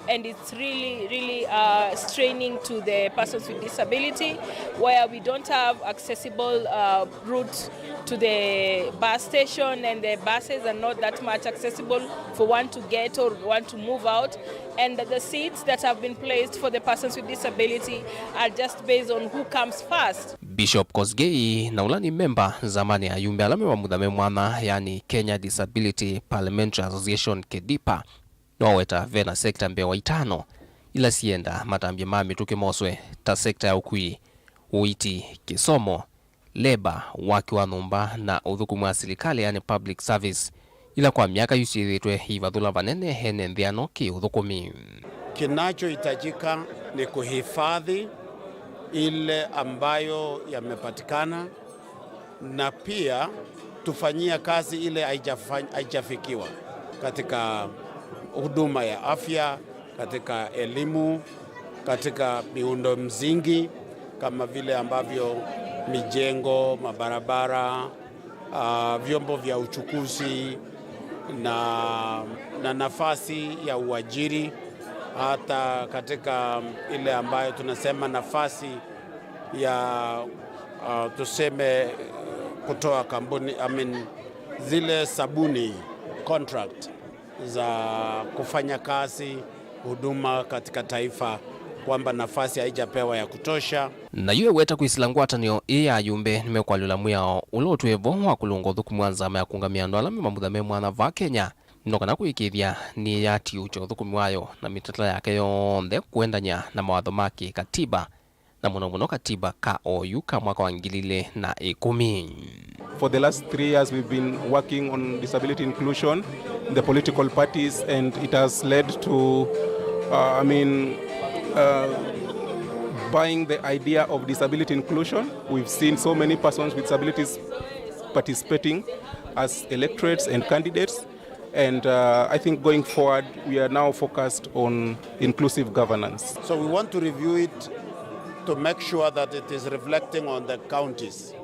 And it's really, really, uh, straining to the persons with disability, where we don't have accessible, uh, route to the bus station, and the buses are not that much accessible for one to get or one to move out. And the seats that have been placed for the persons with disability are just based on who comes first. Bishop Kosgei, na ũla nĩ memba nzamanĩ ya ayumbe ala me mamutha me mwanya, yani Kenya Disability Parliamentary Association, KEDIPA, nĩwaweta ve na sekita mbee wa itano ila sienda matambya ma mĩtũkĩ moswe, ta sekita ya ũkui, ũiiti, kĩsomo, leba, waki wa nyũmba, na ũthũkũmi wa silikalĩ, yani public service, ila kwa myaka yu syĩthĩĩtwe iivathũla vanene ene nthĩ ano kĩ-ũthũkũmi. Kinachohitajika ni kuhifadhi ile ambayo yamepatikana, na pia tufanyie kazi ile haijafa-, haijafikiwa katika huduma ya afya, katika elimu, katika miundo msingi kama vile ambavyo mijengo, mabarabara, ah, vyombo vya uchukuzi na, na nafasi ya uajiri, hata katika ile ambayo tunasema nafasi ya, uh, tuseme, kutoa kampuni, I mean, zile sabuni contract za kufanya kazi huduma katika taifa, kwamba nafasi haijapewa ya kutosha. Na yu eweta kwĩsĩla ngwatanĩo ĩĩ ya ayumbe nĩmekũalyũla mwĩao ũla ũtwĩe vo wa kũlũnga ũthũkũmi wa nzama ya kũũngamĩa andũ ala me mamutha me mwanya vaa Kenya, no kana kũĩkĩĩthya nĩyatiũkya ũthũkũmi wayo na mĩtalatala yake yonthe kũendany'a na mawatho ma kĩ-katiba, na mũno mũno katiba ka oyu ka mwaka wa ngili ilĩ na ĩkũmi. For the last three years, we've been working on disability inclusion in the political parties, and it has led to, uh, I mean, uh, buying the idea of disability inclusion. We've seen so many persons with disabilities participating as electorates and candidates. And, uh, I think going forward, we are now focused on inclusive governance. So we want to review it to make sure that it is reflecting on the counties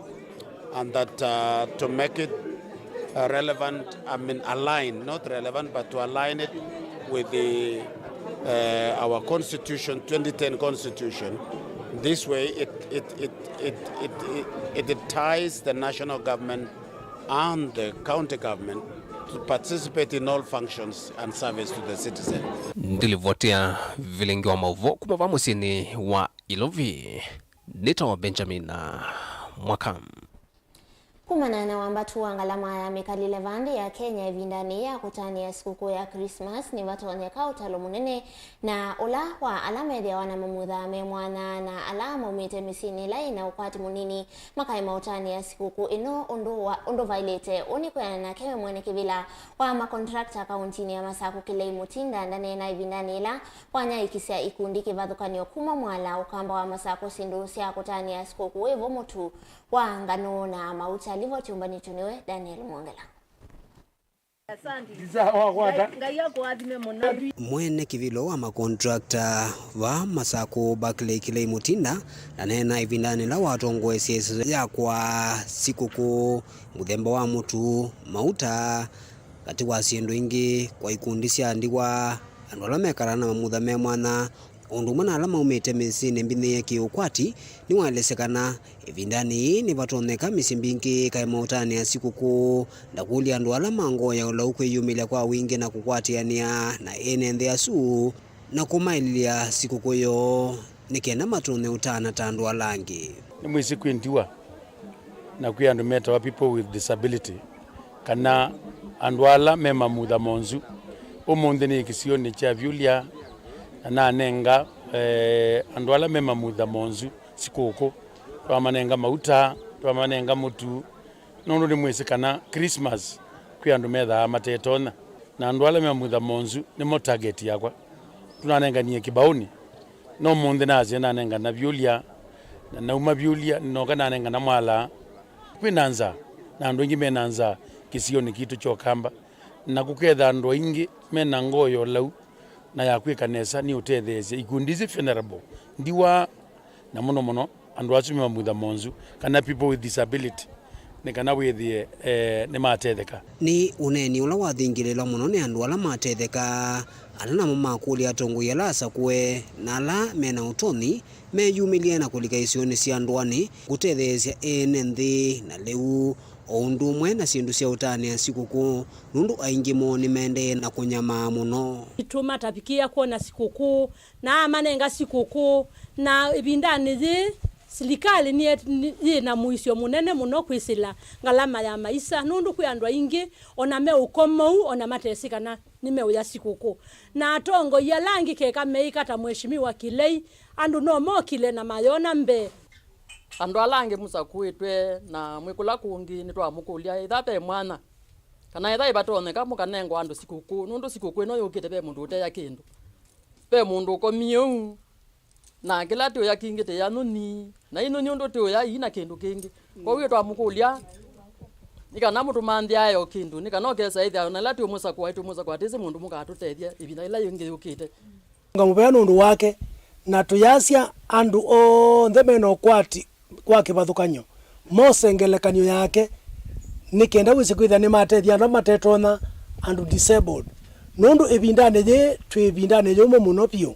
and that, uh, to make it, uh, relevant, I mean, align, not relevant, but to align it with the, uh, our constitution, twenty ten constitution. This way, it, it, it, it, it, it, it ties the national government and the county government to participate in all functions and service to the citizen. Ndilivotea vilingi wa maũvoo kuma va mũsyĩnĩ wa Ilovi, nĩtawa Benjamin Mwaka. Kumana na wambatu wa ngalama ya mĩkalĩle va nthĩ ya Kenya ĩvindanĩ ya kũtanĩa sikũkũ ya Christmas, nĩvatonyeka ũtalo mũnene na ũla wa ala methĩawa na mamutha me mwanya na ala maumĩte mĩsyĩnĩ ĩla ĩna ũkwati mũnini makaema ũtanĩa sikũkũ ĩno ũndũ wa, ũndũ vaĩlĩte. Ũũ nĩ kwĩanana nake we mwene kĩvĩla wa makontrakta kauntinĩ ya Masakũ Kilei Mutinda ndaneena ĩvindanĩ yĩla wanyaĩĩkisya ikundi kĩvathũkany'o kuma Mwala, Ũkamba wa Masakũ, syĩndũ sya kũtanĩa sikũkũ wĩ vo mũtu wa nganũ na mauta. Livoti ũmbanĩtw'e nĩwe Daniel Mwongela. Mwene kĩvĩla wa makontrakta va Masakũ, Barclay Kilei Mutinda, ndaneena ĩvindanĩ yĩla watongoesye ĩseso ya kwaa sikũkũ mũthemba wa mũtu, mauta, katĩ wa syĩndũ ingĩ, kwa ikundi sya ndiwa, andũ ala mekalaa na mamutha me mwanya, o ũndũ ũmwe na ala maumĩte mĩsyĩnĩ mbinyĩĩe kĩ-ũkwati. Nĩwaelesya kana ĩvindanĩ yĩĩ nĩvatonyeka mĩsyĩ mbingĩ ĩkaema ũtanĩa sikũkũ, na kũlya andũ ala ma ngoo ya ũlau kwĩyumĩlya kwa wingĩ na kũkwatĩanĩa na ene nthĩ asu na kũmaĩlĩlya sikũkũ yoo nĩ kenda matonye ũtana ta andũ ala angĩ. Nĩmwĩsĩ kwĩ ndiwa na kwĩ andũ metawa people with disability, kana andũ ala me mamutha monzu. Ũmũnthĩ nĩ kĩsionĩ kya Vyũlya na nanenga, eh, andũ ala me mamutha monzu sikũkũ. Twamanenga mauta, twamanenga mũtu, nũndũ nĩmwĩsĩ kana Christmas kwĩ andũ methaa matetonya, na andũ ala me mamutha monzu nĩmo target yakwa. Tũnanenganie kĩbaũnĩ. No ũmũnthĩ nasye nanengana Vyũlya, na nauma Vyũlya, nĩnoka nanengana Mwala. Kwĩ na nzaa, na andũ aingĩ me na nzaa kĩsionĩ kitũ kya Ũkamba, na kũketha andũ aingĩ me na ngoo ya ũlau na ya kwĩka nesa nĩ ũtetheesya ikundi isu vulnerable, ndiwa, na mũno mũno andũ asu me mamutha monzu, kana people with disability, nĩ kana wĩthĩe, eh, nĩmatetheka. Nĩ ũneeni ũla wathingĩlĩlwa mũno nĩ andũ ala matetheka, ala namo makũlya atongoi ala asakũe na ala me na ũtonyi meyumĩlye na kũlika isionĩ sya ndũanĩ kũtetheesya ene nthĩ na lĩu, o ũndũ ũmwe na syĩndũ sya ũtanĩa sikũkũ, nũndũ aingĩ moo nĩmaendee na kũnyamaa mũno. Nĩtũmatavikĩĩa kwona sikũkũ, na amanenga sikũkũ, na ĩvindanĩ yĩĩ, silikalĩ nĩye-, nĩ-, yĩ na mũisyo mũnene mũno kwĩsĩla ngalama ya maisa, nũndũ kwĩ andũ aingĩ o na me ũkomou, o na matesĩ kana nĩmeũya sikũkũ. Na atongoi ala angĩ keka meĩka ta Mheshimiwa Kilei, andũ no mokile na mayona mbee. Andũ ala angĩ mũsakũĩtwe na mwĩ kũla kũngĩ, nĩtwamũkũlya ĩtha ve mwanya, kana ĩtha ĩvatonyeka mũkanengwa andũ sikũkũ, nũndũ sikũkũ ĩno yũkĩte ve mũndũ ũteya kĩndũ. Ve mũndũ ũkomie ũu, na kĩla tĩũya kingĩ tĩya nyũnyi, na inyũnyi ũndũ tĩũya ii na kĩndũ kĩngĩ. Kwoou twamũkũlya nĩ kana mũtũmanthĩae o kĩndũ, nĩ kana ũkesa ĩthĩa o na ĩla twĩũmũsakũa, twĩmũsakũa twĩsĩ mũndũ mũkatũtethya ĩvinda ĩla yĩngĩ yũkĩte. Ngamũvea nũndũ wake, na tũyasya andũ onthe me na ũkwati wa kĩvathũkany'o mose ngelekany'o yake, nĩ kenda wĩsĩ kwĩthĩa nĩmatethya andũ ala matetonya, andũ disabled, nũndũ ĩvindanĩ yĩĩ twĩ ĩvindanĩ yũmũ mũno vyũ,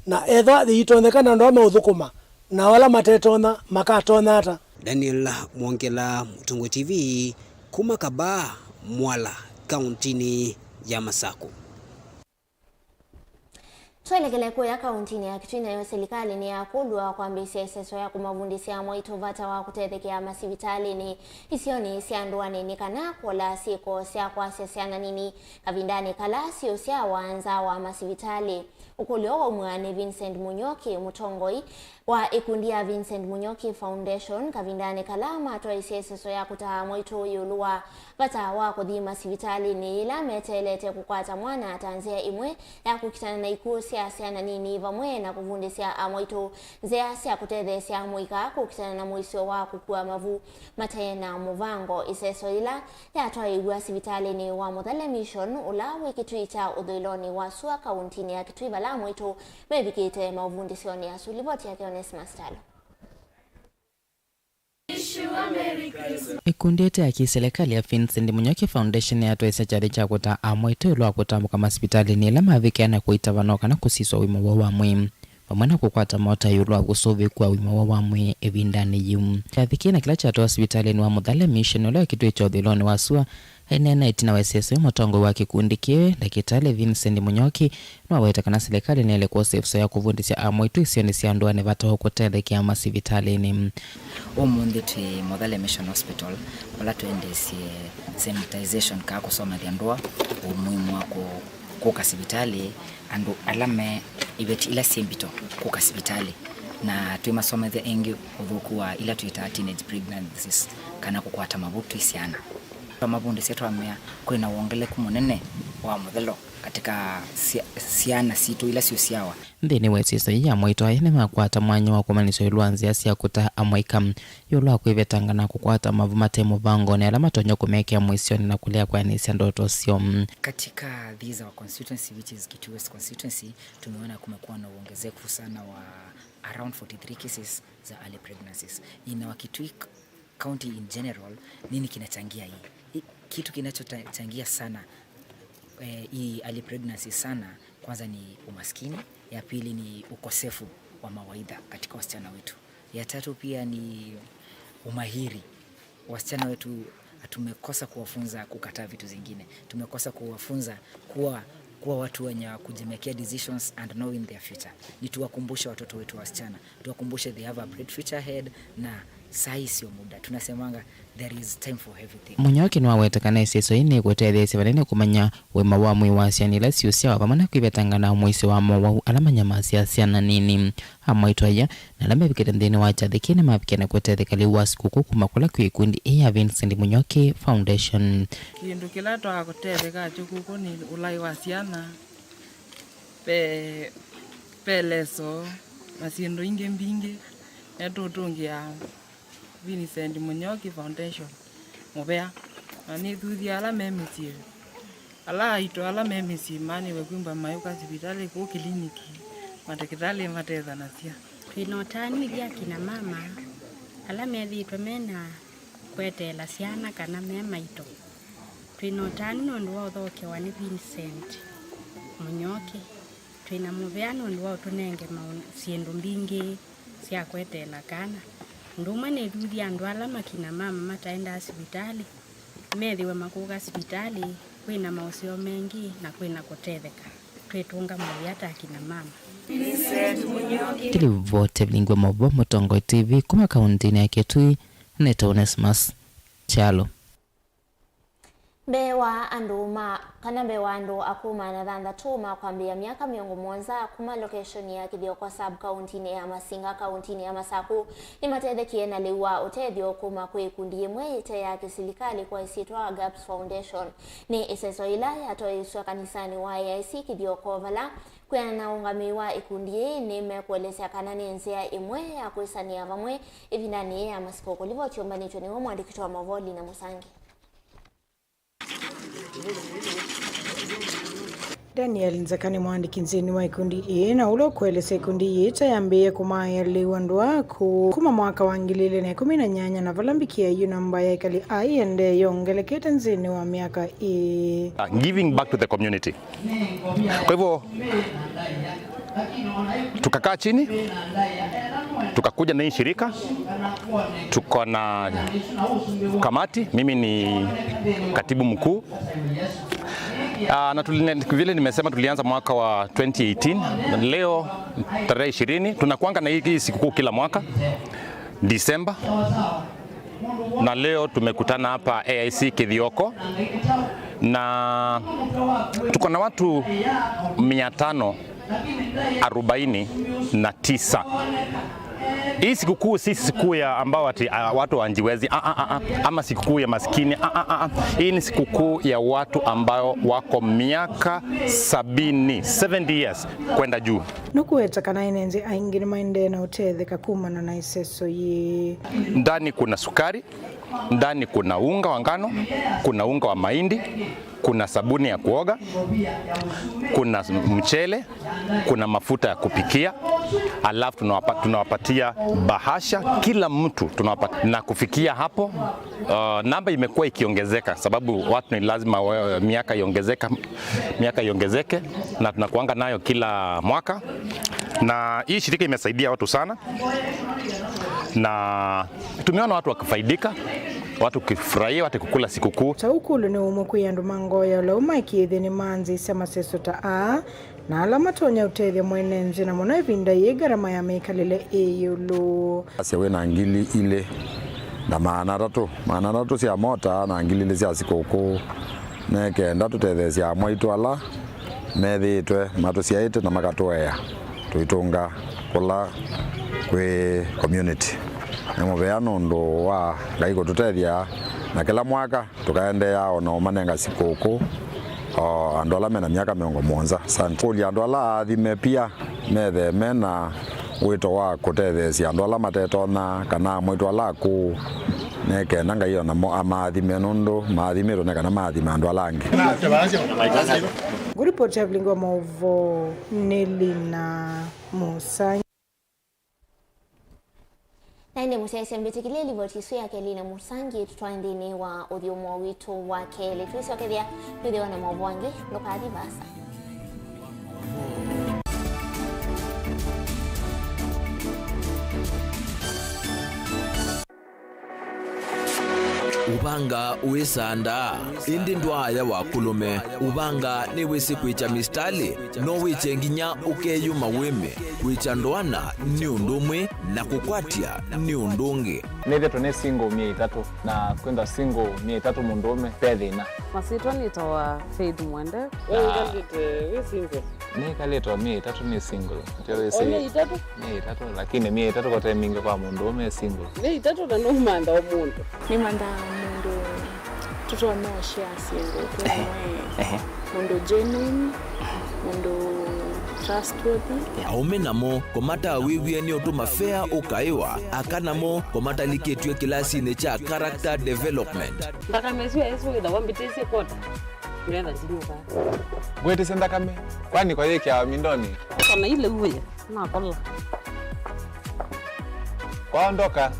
na ethwa yĩitonyeka na andũ ala meũthũkũma, nao ala matetonya makatonya ata? Daniel Mwongela, Mũtongoi T V, kuma Kabaa, Mwala, kauntinĩ ya Masakũ. Twelekele kũya kauntinĩ ya Kitui, nayo silikalĩ nĩyakũlw'a kwambĩĩsya ĩseso ya kũmavundĩsya amwaitũ vata wa kũtethekea masivitalĩnĩ isionĩ sya ndũanĩ nĩ kana kũla syĩko sya kwasya syana nini kavindanĩ kala siũsyawa nza wa masivitalĩ. Ũkũlyo waumw'a nĩ Vincent Munyoki, mũtongoi wa ĩkundi ya Vincent Munyoki Foundation, kavindanĩ kala matwaisye ĩseso ya kũtaa amwaitũ ĩũlũ wa vata wa kũthi masivitalĩnĩ yĩla meteelete kũkwata mwana ta nzĩa ĩmwe ya kũkitana na ikw'ũ sya syana nini, vamwe na kũvundĩsya amwaitũ nzĩa sya kũtetheesya mũika kũkitana na mũisyo wa kũkua mavu mate na mũvango. Ĩseso yĩla yatwaĩw'a sivitalĩnĩ wa Mũthale Mission, ũla wĩ Kitui kya ũthũĩlonĩ wa sua kauntinĩ ya Kitui, vala amwaitũ mevikĩte maũvundĩsyonĩ asu. Livoti yake Onesmus Talo. Ĩkundi ĩte ya kĩsilikalĩ ya Vincent Munyoki Foundation yatwaisye kyathĩ kya kũtaa amwaitũ ĩũlũ wa kũtambũka masivitalĩnĩ ĩla mavikĩa na kũitava no kana kũsiswa ũima woo wa mwĩĩ, vamwe na kũkwata mota ĩũlũ wa kũsũvĩkwa ũima woo wa mwĩĩ ĩvindanĩ yĩu. Kyathĩ kĩĩ na kĩla kyatwawa sivitalĩnĩ wa Mũthale Mission, ũla wĩ Kitui kya ũthũĩlonĩ wa sua, aineena ĩtina wa ĩseso yĩu, mũtongoi wa kĩkundi kĩĩ, Ndakĩtalĩ Vincent Munyoki, nĩwaweta kana silikalĩ nĩyaĩle kwosa ĩvuso ya kũvundĩsya amwaitũ isionĩ sya ndũanĩ vata wa kũtethekea masivitalĩnĩ. Ũmũnthĩ twĩ Mũthale Mission Hospital, vala twendeesye sensitization, kaa kũsomethya andũ ũmuhimu wa kũ-, kũka sivitalĩ, andũ ala me iveti ila syĩ mbito kũka sivitalĩ, na twĩmasomethya ĩngĩ ũthũku wa ila twĩtaa teenage pregnancies, kana kũkwata mavu twĩ syana. Twamavundĩsya twamea kwĩ na wongeleku mũnene wa mũthelo katika sya-, syana sitũ ila siũsyawa. Nthĩnĩ wa ĩseso yĩĩ, amwaitũ aya nĩmakwata mwanya wa kũmanyĩsya ĩũlũ wa nzĩa sya kũtaa amwaika, ĩũlũ wa kwĩvetanga na kũkwata mavu mate mũvangonĩ ala matonya kũmekĩa mũisyonĩ na kũlea kwĩanĩsya ndoto syoo. Katika this our constituency, which is Kitui West constituency, tumeona kumekuwa na uongezeko sana wa around forty-three cases za early pregnancies. In our Kitui County in general, nini kinachangia hii? I-, kitu kinachochangia sana, eh, hii early pregnancy sana, kwanza ni umaskini, ya pili ni ukosefu wa mawaidha katika wasichana wetu, ya tatu pia ni umahiri. Wasichana wetu tumekosa kuwafunza kukataa vitu zingine, tumekosa kuwafunza kuwa, kuwa watu wenye kujimekea decisions and knowing their future. Ni tuwakumbushe watoto wetu wasichana, tuwakumbushe they have a bright future ahead, na saa hii sio muda. Tunasemanga there is time for everything. Munyoki nĩwaweta kana ĩseso yĩĩ nĩkũtetheesya vanene kũmanya ũima wa mwĩĩ wa syana ila siũsyawa, vamwe na kwĩvetanga na mũisyo wa mowau ala manyamasya syana nini. Amwaitũ aya na ala mevikĩte nthĩnĩ wa kyathĩ kĩĩ nĩmavikĩe na kũtetheka lĩu wa sikũkũ kuma kũla kwĩ ĩkundi ĩĩ ya Vincent Munyoki Foundation. Kĩndũ kĩla twakũtetheka kyo kũkũ nĩ ũlai wa syana, ve, ve leso na syĩndũ ingĩ mbingĩ. Nĩtũtũngĩa Vincent Munyoki Foundation mũvea, na nĩthuthya ala me mĩsyĩ, ala aitũ ala me mĩsyĩ manĩwe kwĩmba mayũka sivitalĩ kũu kiliniki, matakĩtalĩ matethanasya. Twĩ na ũtanu ithyĩ akina mama ala methĩĩtwe me na kweteela syana kana me maitũ. Twĩ na ũtanu nũndũ wa ũthookewa nĩ Vincent Munyoki. Twĩ na mũvea nũndũ wa ũtũnenge maũ-, syĩndũ mbingĩ sya kweteela kana. Ũndũ ũmwe nĩthuthya andũ ala makina mama mataendaa sivitalĩ, methĩwe makũka sivitalĩ, kwĩ na maũseo mengĩ na kwĩ na kũtetheka. Twĩtũnga mũvea ta akina mama. Kĩlivoti Vilingwe Mavo, Mũtongoi T V, kuma kauntinĩ ya Kitui, nĩtawa Onesmus Kyalo. Mbee wa andũ ma, kana mbee wa andũ akũũ maana thanthatũ ma kwambĩĩa myaka mĩongo mũonza kuma lokeshoni ya Kĩthioko sub kauntinĩ ya Masinga, kauntinĩ ya Masakũ, nĩmatethekie na lĩu wa ũtethyo kuma kwĩ ĩkundi yĩmwe ĩte ya kĩsilikalĩ kwa ĩsyĩtwa Gaps Foundation. Nĩ ĩseso yĩla yatwaĩĩsw'a kanisanĩ wa A I C Kĩthioko, vala kwĩanana na ũngamĩi wa ĩkundi yĩĩ nĩmekũelesya kana nĩ nzĩa ĩmwe ya kwĩsanĩa vamwe ĩvindanĩ yĩĩ ya masikũkũ. Livoti yũmbanĩtw'e nĩwe mũandĩki wa maũvoo Lina Mũsangi. Daniel Nzeka nĩ mũandĩki nthĩnĩ wa ĩkundi ĩĩ, na ũla ũkũelesya ĩkundi ĩĩ ta yambĩĩe kũmaĩa lĩu andũ aa kũũ kuma mwaka wa ngili ilĩ na ĩkũmi na nyanya, na vala mbikie yu namba ya ekali aa ĩendee yongelekete nthĩnĩ wa myaka ĩĩ. Uh, giving back to the community. Kwa hivyo, tukakaa chini, tukakuja na hii shirika, tuko na kamati, mimi ni katibu mkuu, Ah, na tuli-, vile nimesema, tulianza mwaka wa twenty eighteen. Leo tarehe ishirini, tunakuanga na hii, hii sikukuu kila mwaka Disemba, na leo tumekutana hapa A I C Kithioko, na tuko na watu mia tano arobaini na tisa. Hii sikukuu si sikukuu ya ambao ati, ah, watu hawajiwezi, ah, ah, ah, ah, ama sikukuu ya maskini, ah, ah, ah, ah. Hii ni sikukuu ya watu ambao wako miaka sabini, seventy years kwenda juu. Nũkũweta kana ene nthĩ aingĩ nĩmaendee na ũtetheka kumana na ĩseso yĩĩ. Ndani kuna sukari, ndani kuna unga wa ngano, kuna unga wa mahindi, kuna sabuni ya kuoga, kuna mchele, kuna mafuta ya kupikia, alafu tunawapa-, tunawapatia bahasha kila mtu, tunawapa-, na kufikia hapo, uh, namba imekuwa ikiongezeka sababu watu ni lazima wa-, miaka iongezeka, miaka iongezeke, na tunakuanga nayo kila mwaka, na hii shirika imesaidia watu sana, na tumeona watu wakifaidika, watu wakifurahia, watu kukula sikukuu. Ta ũkũlũ nĩ ũmwe kwĩ andũ ma ngoo ya ũlau maĩkĩĩthye nĩmanzĩsya maseso ta aa, na ala matonya ũtethya mwene nthĩ, na mũno ĩvinda yĩĩ ngarama ya mĩkalĩle ĩ ĩũlũ. Asya wĩ na ngili ilĩ na maana atatũ, maana atatũ sya mota na ngili ilĩ sya sikũkũ, nĩ kenda tũtetheesye amwaitũ ala methĩĩtwe matũsyaĩte na makatũea tũitũnga kũla kwĩ community. Nĩ mũvea nũndũ wa Ngai kũtũtethya, na kĩla mwaka tũkaendeea o na ũmanenga sikũkũ, o andũ ala mena myaka mĩongo mũonza. Asante. Kũlya andũ ala aathime pia metheme na wĩto wa kũtetheesya andũ ala matetonya kana amwaitũ ala akũũ, nĩ kenda Ngai o namo amaathime, nũndũ maathimĩtwe nĩ kana maathime andũ ala angĩ. Ngũripoti ya vilingi wa maũvoo nĩ Lina Mũsangi. Na ĩndĩ mũsyaĩĩsya mbĩtĩkĩlye livoti ĩsu yake Lina Mũsangi ĩtũtwae nthĩnĩ wa ũthyũmũo witũ wa kelĩ. Twĩsyokethya twĩthĩwa na maũvoo angĩ, ndũkathi vaasa. Ũvanga wĩsandaa, ĩndĩ ndwaaya wa kũlũme. Ũvanga nĩwĩsĩ kwĩkya mĩsitalĩ, no wĩkye nginya ũkeyũma wĩme. Kwĩkya ndoana nĩ ũndũ ũmwe, na kũkwatya nĩ ũndũ ũngĩ. Nĩthĩtwe nĩ single myei ĩtatũ, na kwĩthwa single myei ĩtatũ mũndũũme ve thĩna. Masyĩtwa nĩtawa Faith Mwende. We wĩkalĩte wĩ single? Nĩkalĩte o myei ĩtatũ nĩ single. Ndio wĩsĩ. O myei ĩtatũ? Myei ĩtatũ, lakini myei ĩtatũ kote mingĩ kwa mũndũũme e single. Myei ĩtatũ na nũmantha o mũndũ. Nĩmanthaa mũndũ tũtonya ũshare syĩndũ twĩ amwe. Ehe. Mũndũ genuine, mũndũ trustworthy. Aũme namo kũmatawĩw'e nĩ ũtũma fea ũkaĩwa, aka namo kũmatalikĩtw'e kĩlasinĩ kya character development. Nthakame ĩsu ya Yesũ wĩthawa mbĩtĩsye kota. Ngetha ndinyuka. Ngwĩtĩsye nthakame, kwani kwa yĩkĩawa mindonĩ? Kana ile uwe, nakola. Kwaondoka,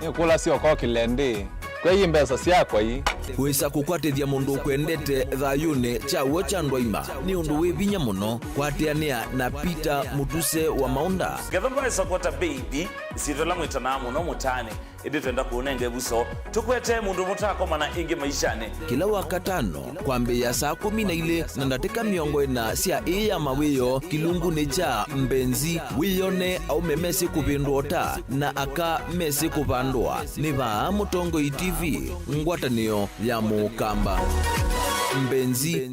nĩkũlasya ũkokĩle ndĩ. Kwei mbesa syakwa ii. Wĩsa kũkwatĩthya mũndũ ũkwendete thayũnĩ kya w'o kya ndwaima nĩ ũndũ wĩ vinya mũno. Kwatĩanĩa na Peter Mũtuse wa Maũnda. Ngetha ndwaĩsa kwota baby, ĩsyĩtwa ĩla mwĩtanaa mũno mũtaanĩ. Ĩndĩ twenda kũũnenga ĩvuso, tũkwete mũndũ mũtaakomana ĩngĩ maishanĩ. Kĩla Wakatano, kwambĩĩa saa kũmi na ilĩ na ndatĩka mĩongo ĩna sya ĩĩ ya mawĩoo, kĩlungunĩ kya Mbenzi, wĩyone aũme mesĩ kũvĩndũa ũta na aka mesĩ kũvandũa. Nĩ vaa Mũtongoi T V, ngwatanĩo ya Mũkamba. Mbenzi.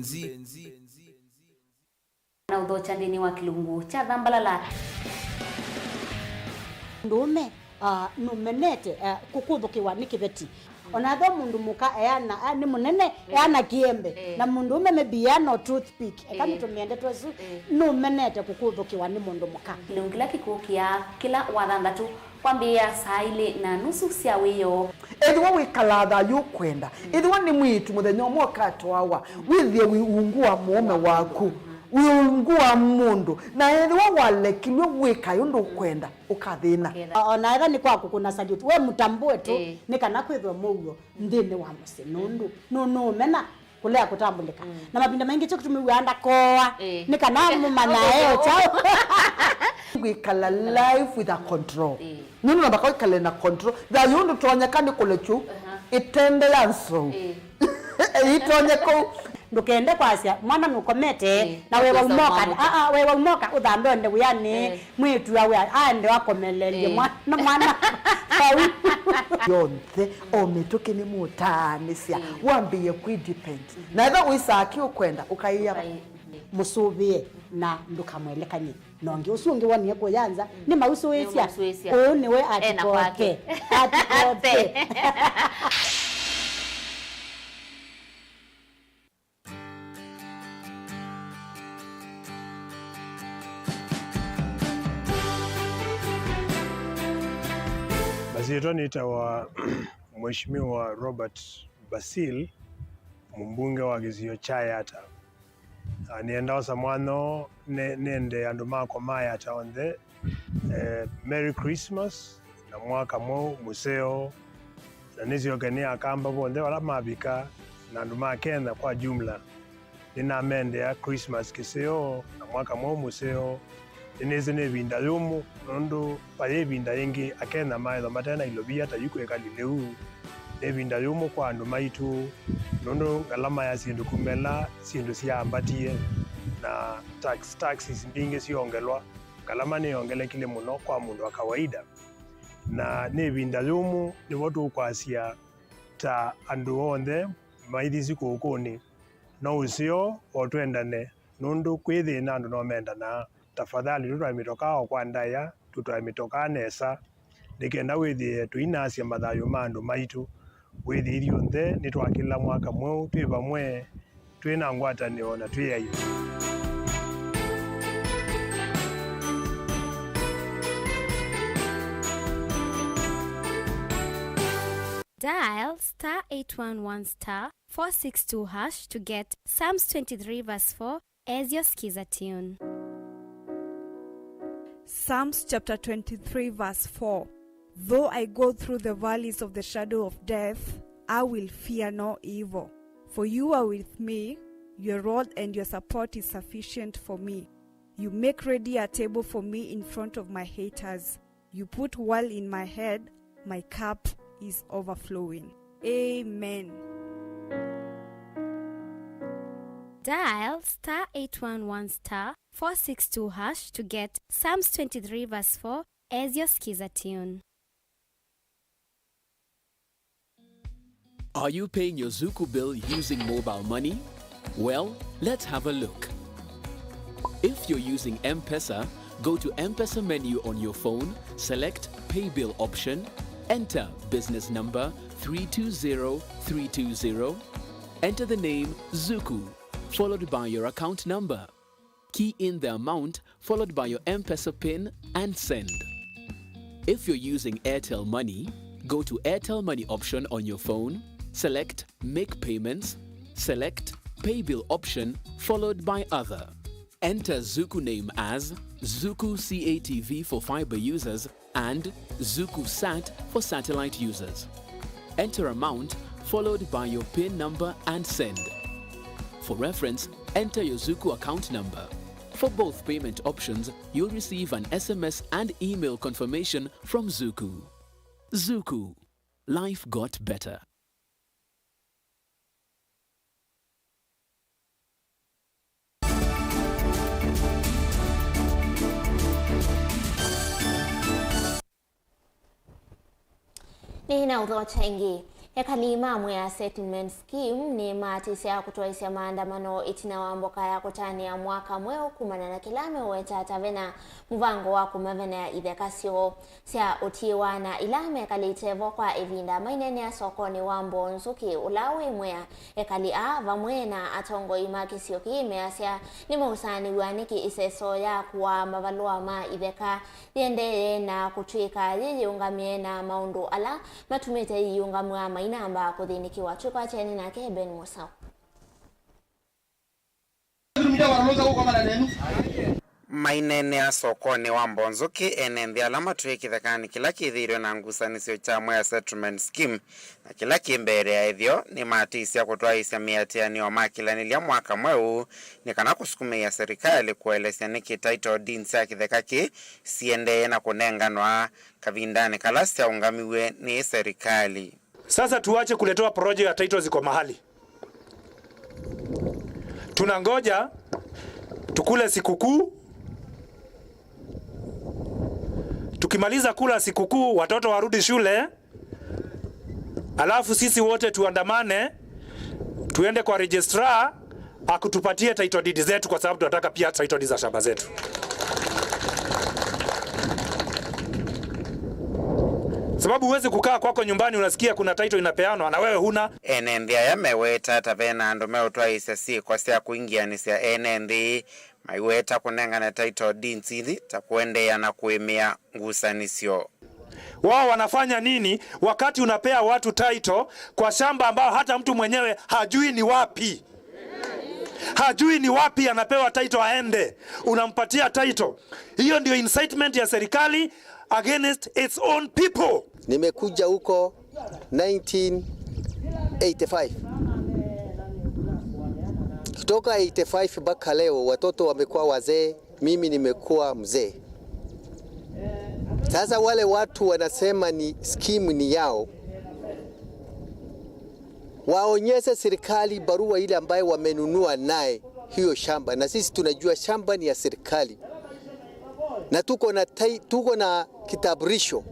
Na ũthokya nthĩnĩ wa kĩlungu kya Thambalala. Mũndũũme, ah, nũmenete, ah, kũkũthũkĩwa nĩ kĩveti. Ona ethĩwa mũndũ mũka eana, ah, nĩ mũnene, eh, eana kĩembe. Eh. Na mũndũũme maybe eana o toothpick. Eka, eh, nĩtũmĩe ndeto ĩsu, eh, nũmenete kũkũthũkĩwa nĩ mũndũ mũka. Kĩlungu kĩla kĩkũkĩa kĩla Wathanthatũ kwambĩĩa saa ilĩ na nusu sya wĩoo. Ethĩwa wĩkalaa thayũ ũkwenda, ethĩwa nĩ mwĩĩtu mũthenya ũmwe ũkatwawa, wĩthĩe wĩ ungu wa mũũme waku, wĩ ungu wa mũndũ, na ethĩwa walekilw'e wĩkae ũndũ ũkwenda, ũkathĩna. O na ethĩwa nĩ kwa kũkũna salute, we mũtambũe tu, ĩĩ, nĩ kana kwĩthwe mũuo nthĩnĩ wa mũsyĩ, nũndũ nũ-, nũũmena kũlea kũtambũlĩka. Mm. Na mavinda maingĩ kyo kĩtumi wĩaa ndakoa, eh, nĩ kana mũmanyae o kyaũ. Gwĩkala life with a control. Eh. Nũndũ namba kwĩkale na control. Thayũ ũndũ tonyeka nĩ kũlekyu, aha, ĩtende ya nsou. Eh. Ĩtonye kũu. Ndũkende kwasya mwana nũkomete, ĩĩ, na wewa ũkwĩsa ũmoka, ũmwamũkya. Aa, wewa ũmoka ũthambe ũende wĩanĩ, ĩĩ, mwĩĩtu awe aende akomelelye, ĩĩ, mwana, mwana vau. Yonthe, o mĩtũkĩ nĩmũtaanĩsya, ĩĩ, wambĩĩe kwĩdepend. Mhm. Na ethĩwa wĩsaa kĩ ũkwenda, ũkaĩa, ũkai-, ĩĩ, mũsũvĩe na ndũkamwelekany'e. Na ũngĩ ũsu ũngĩ wonie kũya nza, mm, nĩmausũĩsya. Nĩmausũĩsya. Ũũ nĩwe ena atikote kwake. Atikote. Masyĩtwa nĩtawa Mheshimiwa Robert Basil, mũmbunge wa kĩsio kya Yatta. Na nĩenda osa mwanya ũũ ne-, nende andũ makwa ma Yatta onthe, eh, Merry Christmas na mwaka mweũ mũseo. Na nĩsyoke nĩ Akamba vonthe vala mavika, na andũ ma Kenya kwa jumla. Nĩnamendea Christmas kĩseo na mwaka mweũ mũseo. Nĩnĩsĩ nĩ ĩvinda yũmũ, nũndũ vayĩ ĩvinda yĩngĩ Akenya maĩthwa mate na ilovia ta yu kwĩ ĩkalĩ lĩu. Nĩ ĩvinda yũmũ kwa andũ maitũ, nũndũ ngalama ya syĩndũ kuma ĩla syĩndũ syaambatie, na tax, taxes mbingĩ syongelwa, ngalama nĩyongelekile mũno kwa mũndũ wa kawaida. Na nĩ ĩvinda yũmũ, nĩvo tũkwasya ta andũ onthe maithi sikũkũnĩ, no ũseo o twendane, nũndũ kwĩ thĩna andũ no mendanaa. Tafadhali tũtwae mĩtokaa o kwa ndaĩa, tũtwae mĩtokaa nesa, nĩ kenda wĩthĩe tũinasya mathayũ ma andũ maitũ. Wĩthĩe ithyonthe nĩtwakĩla mwaka mweũ twĩ vamwe, twĩ na ngwatanĩo na twĩ aingĩ. Dial star eight one one star four six two hash to get Psalms twenty-three verse four as your Skiza tune. Psalms chapter twenty-three, verse four. Though I go through the valleys of the shadow of death, I will fear no evil. For you are with me, your rod and your support is sufficient for me. You make ready a table for me in front of my haters. You put oil in my head, my cup is overflowing. Amen. Dial star eight one one star four six two hash to get Psalms twenty-three verse four as your Skiza tune. Are you paying your Zuku bill using mobile money? Well, let's have a look. If you're using M-Pesa, go to M-Pesa menu on your phone, select Pay Bill option, enter business number three two zero three two zero, enter the name Zuku, followed by your account number. Key in the amount followed by your M-Pesa pin and send. If you're using Airtel Money, go to Airtel Money option on your phone, select Make Payments, select Pay Bill option followed by Other. Enter Zuku name as Zuku C A T V for fiber users and Zuku Sat for satellite users. Enter amount followed by your pin number and send. For reference, enter your Zuku account number. For both payment options, you'll receive an S M S and email confirmation from Zuku. Zuku. Life got better. Nĩ na ũthokya ĩngĩ. Ekali ma Mwea Settlement Scheme nĩmaatĩsya kũtwaĩsya maandamano ĩtina wa mboka ya kũtanĩa mwaka mweũ kumana na kĩla meũweta ta vena mũvango wa kũmavenea itheka syoo sya ũtiĩwa na ila mekalĩte vo kwa ĩvinda maineenea sokonĩ wa Mbonzũkĩ ũla wĩ Mwea. Ekali aa vamwe na atongoi ma kĩsio kĩĩ measya nĩmaũsaanĩw'a nĩkĩ ĩseso ya kũaa mavalũa ma itheka yĩendee na kũtw'ĩka yĩyĩũngamĩe na maũndũ ala matumĩte yĩyĩũngamw'a mainamba kũthĩnĩkĩwa. Twĩkwatene nake Ben Mũsao. Maineenea sokonĩ wa Mbonzũkĩ, ene nthĩ ala matwĩe kĩthekanĩ kĩla kĩthĩĩtwe na ngusanĩsyo kya Mwea Settlement Scheme na kĩla kĩ mbee ya ĩthyo nĩmatĩsya kũtwaĩĩsya mĩatĩanĩo makĩlanĩlya mwaka mweũ nĩ kana kũsukumĩĩa serikali kũelesya nĩkĩ title deeds sya kĩtheka kĩĩ siendee na kũnenganwa kavindanĩ kala syaũngamiw'e nĩ serikali. Sasa tuache kuletewa porojo ya title ziko mahali. Tunangoja tukule sikukuu. Tukimaliza kula sikukuu, watoto warudi shule, alafu sisi wote tuandamane, tuende kwa registrar, akutupatie title deed zetu, kwa sababu tunataka pia title deed za shamba zetu. Sababu huwezi kukaa kwako nyumbani unasikia kuna title inapeanwa na wewe huna. Ene nthĩ aya meweta ta ve na andũ meũtwaĩĩsya syĩko sya kũingianĩsya ene nthĩ, maiweta kũnengane title deeds ithi ta kũendeea na kũĩmĩa ngusanĩsyo. Wao wanafanya nini wakati unapea watu title kwa shamba ambao hata mtu mwenyewe hajui ni wapi? Hajui ni wapi anapewa title aende, unampatia title. Hiyo ndio incitement ya serikali against its own people. Nimekuja huko nineteen eighty-five. Kutoka eighty-five mpaka leo, watoto wamekuwa wazee, mimi nimekuwa mzee. Sasa wale watu wanasema ni scheme ni yao, waonyeshe serikali barua ile ambayo wamenunua naye hiyo shamba, na sisi tunajua shamba ni ya serikali, na tuko na tai-, tuko na kitambulisho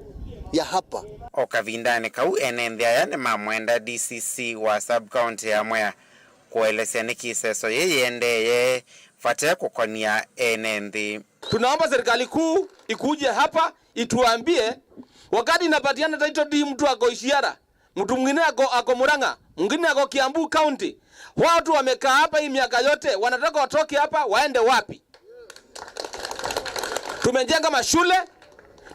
ya hapa. O kavindanĩ kau, ene nthĩ aya nĩmamwenda D C C wa sub-county ya Mwea kũelesya nĩkĩ ĩseso yĩĩ yĩendeeye vate kũkonia ene nthĩ. Tunaomba serikali kuu ikuje hapa ituambie, wakati inapatiana title deed mtu ako Ishiara, mtu mwingine ako, ako Murang'a, mwingine ako Kiambu County. Watu wamekaa hapa hii miaka yote, wanataka watoke hapa, waende wapi? Tumejenga mashule,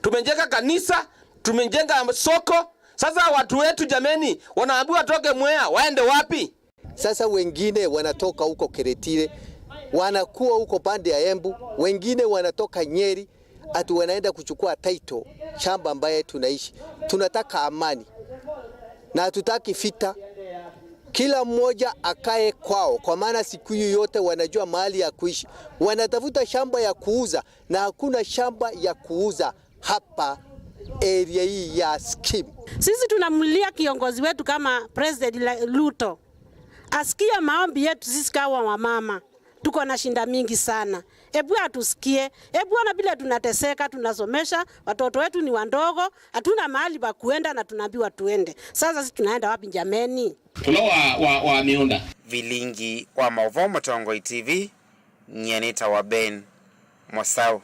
tumejenga kanisa, tumejenga soko. Sasa watu wetu jameni, wanaambiwa watoke Mwea, waende wapi? Sasa wengine wanatoka huko Keretile, wanakuwa huko pande ya Embu, wengine wanatoka Nyeri, ati wanaenda kuchukua title shamba ambaye tunaishi. Tunataka amani na hatutaki vita. Kila mmoja akae kwao, kwa maana siku hiyo yote wanajua mahali ya kuishi. Wanatafuta shamba ya kuuza na hakuna shamba ya kuuza hapa area hii ya scheme. Sisi tunamlilia kiongozi wetu kama President la-, Ruto. Asikie maombi yetu sisi kama wamama. Tuko na shinda mingi sana. Ebu atusikie. Ebu ona vile tunateseka, tunasomesha, watoto wetu ni wandogo, hatuna mahali pa kuenda na tunaambiwa tuende. Sasa sisi tunaenda wapi jameni? Kũla wa, wa, wa mĩũnda. Vilingi wa maũvoo Mũtongoi T V, nyie nĩtawa Ben Mosau.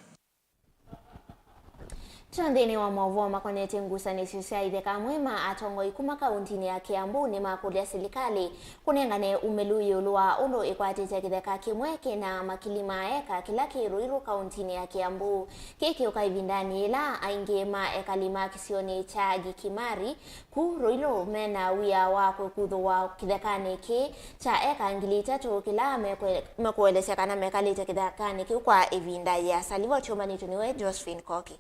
Tũnthĩnĩ wa maũvoo makonetye ngusanĩsyo sya itheka, amwe ma atongoi kuma kauntinĩ ya Kiambu nĩmakũlya silikalĩ kũnengane umĩlu ĩũlũ wa ũndũ ĩkwatĩte kĩtheka kĩmwe kĩna makili ma eka kĩla kĩ Ruiru kauntinĩ ya Kiambu. Kĩĩ kĩũka ĩvindanĩ yĩla aingĩ ma ekali ma kĩsionĩ kya Gikimari ku Ruiru mena wia wa kũkuthũwa kĩthekanĩ kĩĩ kya eka ngili itatũ kĩla mekwe-, mekũelesya kana mekalĩte kĩthekanĩ kĩu kwa ĩvinda yĩasa. Livoti ũmanĩtwe nĩwe Josephine Koki.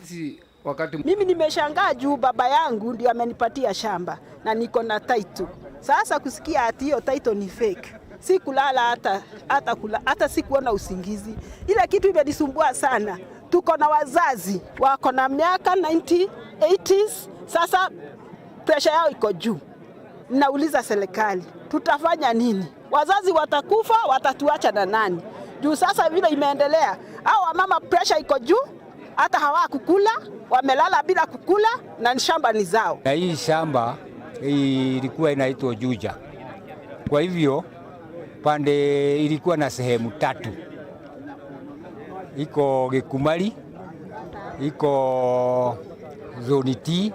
Sisi wakati Mimi nimeshangaa juu baba yangu ndio amenipatia shamba na niko na title. Sasa kusikia ati hiyo title ni fake. Sikulala hata, hata kula, hata sikuona usingizi. Ile kitu imenisumbua sana. Tuko na wazazi wako na miaka ninety, eighties. Sasa pressure yao iko juu. Nauliza serikali, tutafanya nini? Wazazi watakufa, watatuacha na nani? Juu sasa vile imeendelea, hao wamama pressure iko juu, hata hawakukula, wamelala bila kukula, na shamba ni zao. Na hii shamba, hii ilikuwa inaitwa Juja. Kwa hivyo, pande ilikuwa na sehemu tatu. Iko Gikumari, iko Zone T,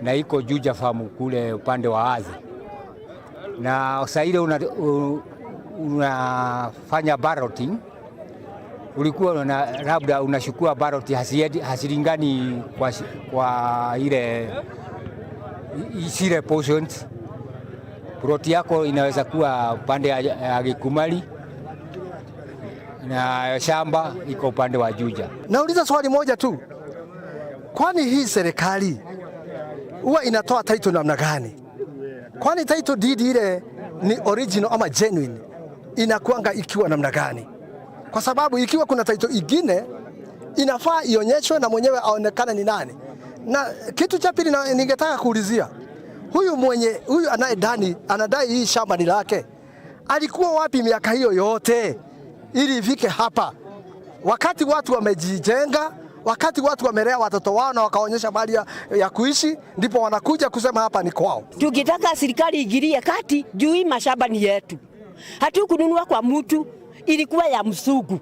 na iko Juja Farm kule upande wa Athi. Na saa ile una-, u-, unafanya balloting, ulikuwa una-, labda unachukua ballot hasiendi-, hasilingani kwa shi-, kwa ile, i-, zile portions. Plot yako inaweza kuwa upande ya, ya Gikumari na shamba iko upande wa Juja. Nauliza swali moja tu, kwani hii serikali huwa inatoa title namna gani? Kwani title deed ile ni original ama genuine, inakuanga ikiwa namna gani? Kwa sababu ikiwa kuna title ingine, inafaa ionyeshwe na mwenyewe aonekane ni nani. Na kitu cha pili na, ningetaka kuulizia, huyu mwenye, huyu anayedani, anadai hii shamba ni lake, Alikuwa wapi miaka hiyo yote ili ifike hapa? Wakati watu wamejijenga, wakati watu wamelea watoto wao na wakaonyesha mahali ya, ya kuishi, ndipo wanakuja kusema hapa ni kwao. Tukitaka serikali iingilie kati juu hii mashamba ni yetu. Hatukununua kwa mtu, ilikuwa ya mzungu.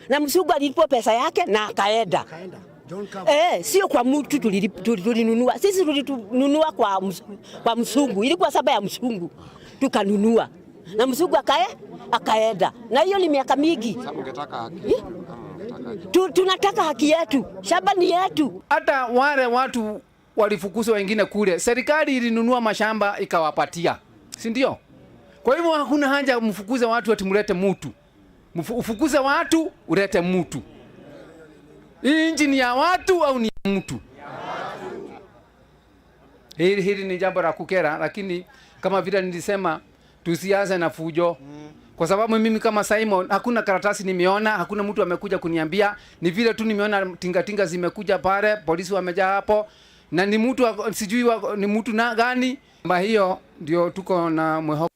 Na mzungu alilipwa pesa yake na akaenda. Akaenda. John Kavu. Eh, sio kwa mtu tulili-, tuli-, tulinunua. Sisi tulinunua kwa ms-, kwa mzungu. Ilikuwa shamba ya mzungu. Tukanunua. Na mzungu akae-, akaenda. Na hiyo ni miaka mingi. Sasa mngetaka haki. Eh? Kama mngetaka haki. Tu-, tunataka haki yetu. Shamba ni yetu. Hata wale watu walifukuzwa wengine kule, serikali ilinunua mashamba ikawapatia, si ndio? Kwa hivyo hakuna haja mfukuze watu ati mlete mtu. Mfu-, ufukuze watu, ulete mtu. Hii nchi ni ya watu au ni ya mtu? Hili, hili ni jambo la kukera, lakini kama vile nilisema, tusianze na fujo. Kwa sababu mimi kama Simon, hakuna karatasi nimeona, hakuna mtu amekuja kuniambia. Ni vile tu nimeona tingatinga zimekuja pale, polisi wamejaa hapo, na ni mtu wa, sijui wa, ni mtu na gani. Kwa hiyo ndio tuko na mweho.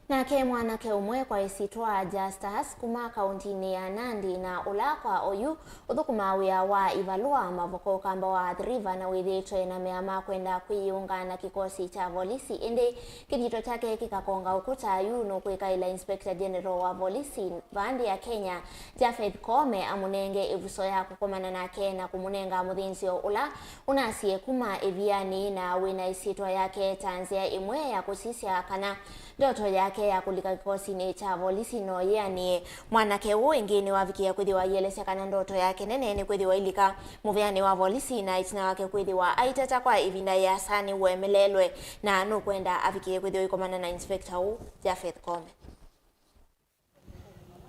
Nake mwanake ũmwe kwa ĩsyĩtwa Justus kuma kaũntĩnĩ ya Nandi, na ũla kwa oyu ũthũkũmaa wĩa wa ivalũa mavoko ũkamba wa Athi River, na wĩthĩĩtwe na mea ma kwenda kwĩyĩũnga na kĩkosi kya volisi, ĩndĩ kĩthito kyake kĩkakonga ũkũta, yu nũkwĩkaĩla Inspector General wa volisi vaa nthĩ ya Kenya, Japheth Koome, amũnenge ĩvuso ya kũkomana nake na kũmũnenga mũthĩnzĩo ũla ũnasye kuma ĩvianĩ na wĩna ĩsyĩtwa yake ta nzĩa ĩmwe ya kũsisya kana ndoto yake ya kũlika kĩkosinĩ kya volisi no yĩanĩe. Mwanake ũũ ĩngĩ nĩwavikie kwĩthĩwa aielesya kana ndoto yake nene nĩ kwĩthĩwa ailika mũvĩanĩ wa volisi, na ĩtina wake kwĩthĩwa aiteta kwa ĩvinda yĩasa nĩwemeleelwe na nũkwenda avikie kwĩthĩwa aikomana na inspector ũũ, Japheth Koome.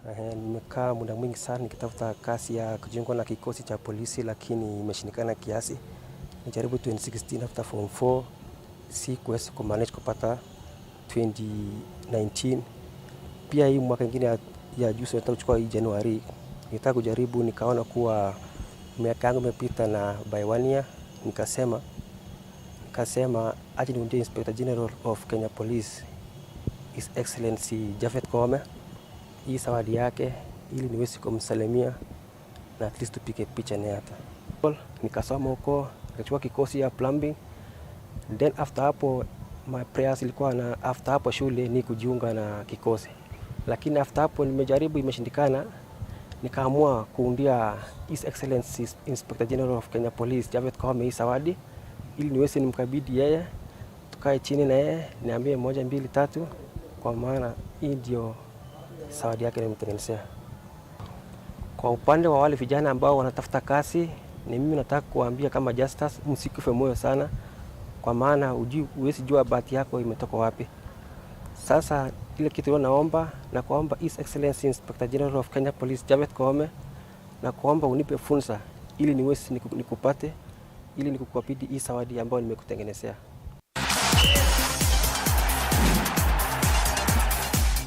Eh, nimekaa muda mwingi sana nikitafuta kazi ya kujiunga na kikosi cha polisi, lakini imeshindikana kiasi. Nijaribu twenty sixteen after form four, sikuweza kumanage kupata twenty nineteen. Pia hii mwaka ingine ya, ya juzi nataka kuchukua hii January, nitaka kujaribu, nikaona kuwa miaka yangu imepita na by one year, nikasema, nikasema, "Acha niundie Inspector General of Kenya Police, His Excellency Japheth Koome, hii zawadi yake, ili niweze kumsalimia na at least tupige picha naye hata." Nikasoma huko, nikachukua kikosi ya plumbing. Then after hapo, my prayers ilikuwa na after hapo shule ni kujiunga na kikosi. Lakini after hapo nimejaribu, imeshindikana. Nikaamua kuundia His Excellency Inspector General of Kenya Police, Japheth Koome, hii zawadi, ili niweze nimkabidhi yeye, tukae chini na yeye, niambie moja, mbili, tatu, kwa maana hii ndio zawadi yake nimemtengenezea. Kwa upande wa wale vijana ambao wanatafuta kazi, ni mimi nataka kuwaambia kama Justus, msikufe moyo sana, kwa maana hujui, huwezi jua bahati yako imetoka wapi. Sasa ile kitu leo naomba, na kuomba His Excellency Inspector General of Kenya Police, Japheth Koome, na kuomba unipe fursa ili niweze niku-, nikupate, ili nikukabidhi hii zawadi ambayo nimekutengenezea.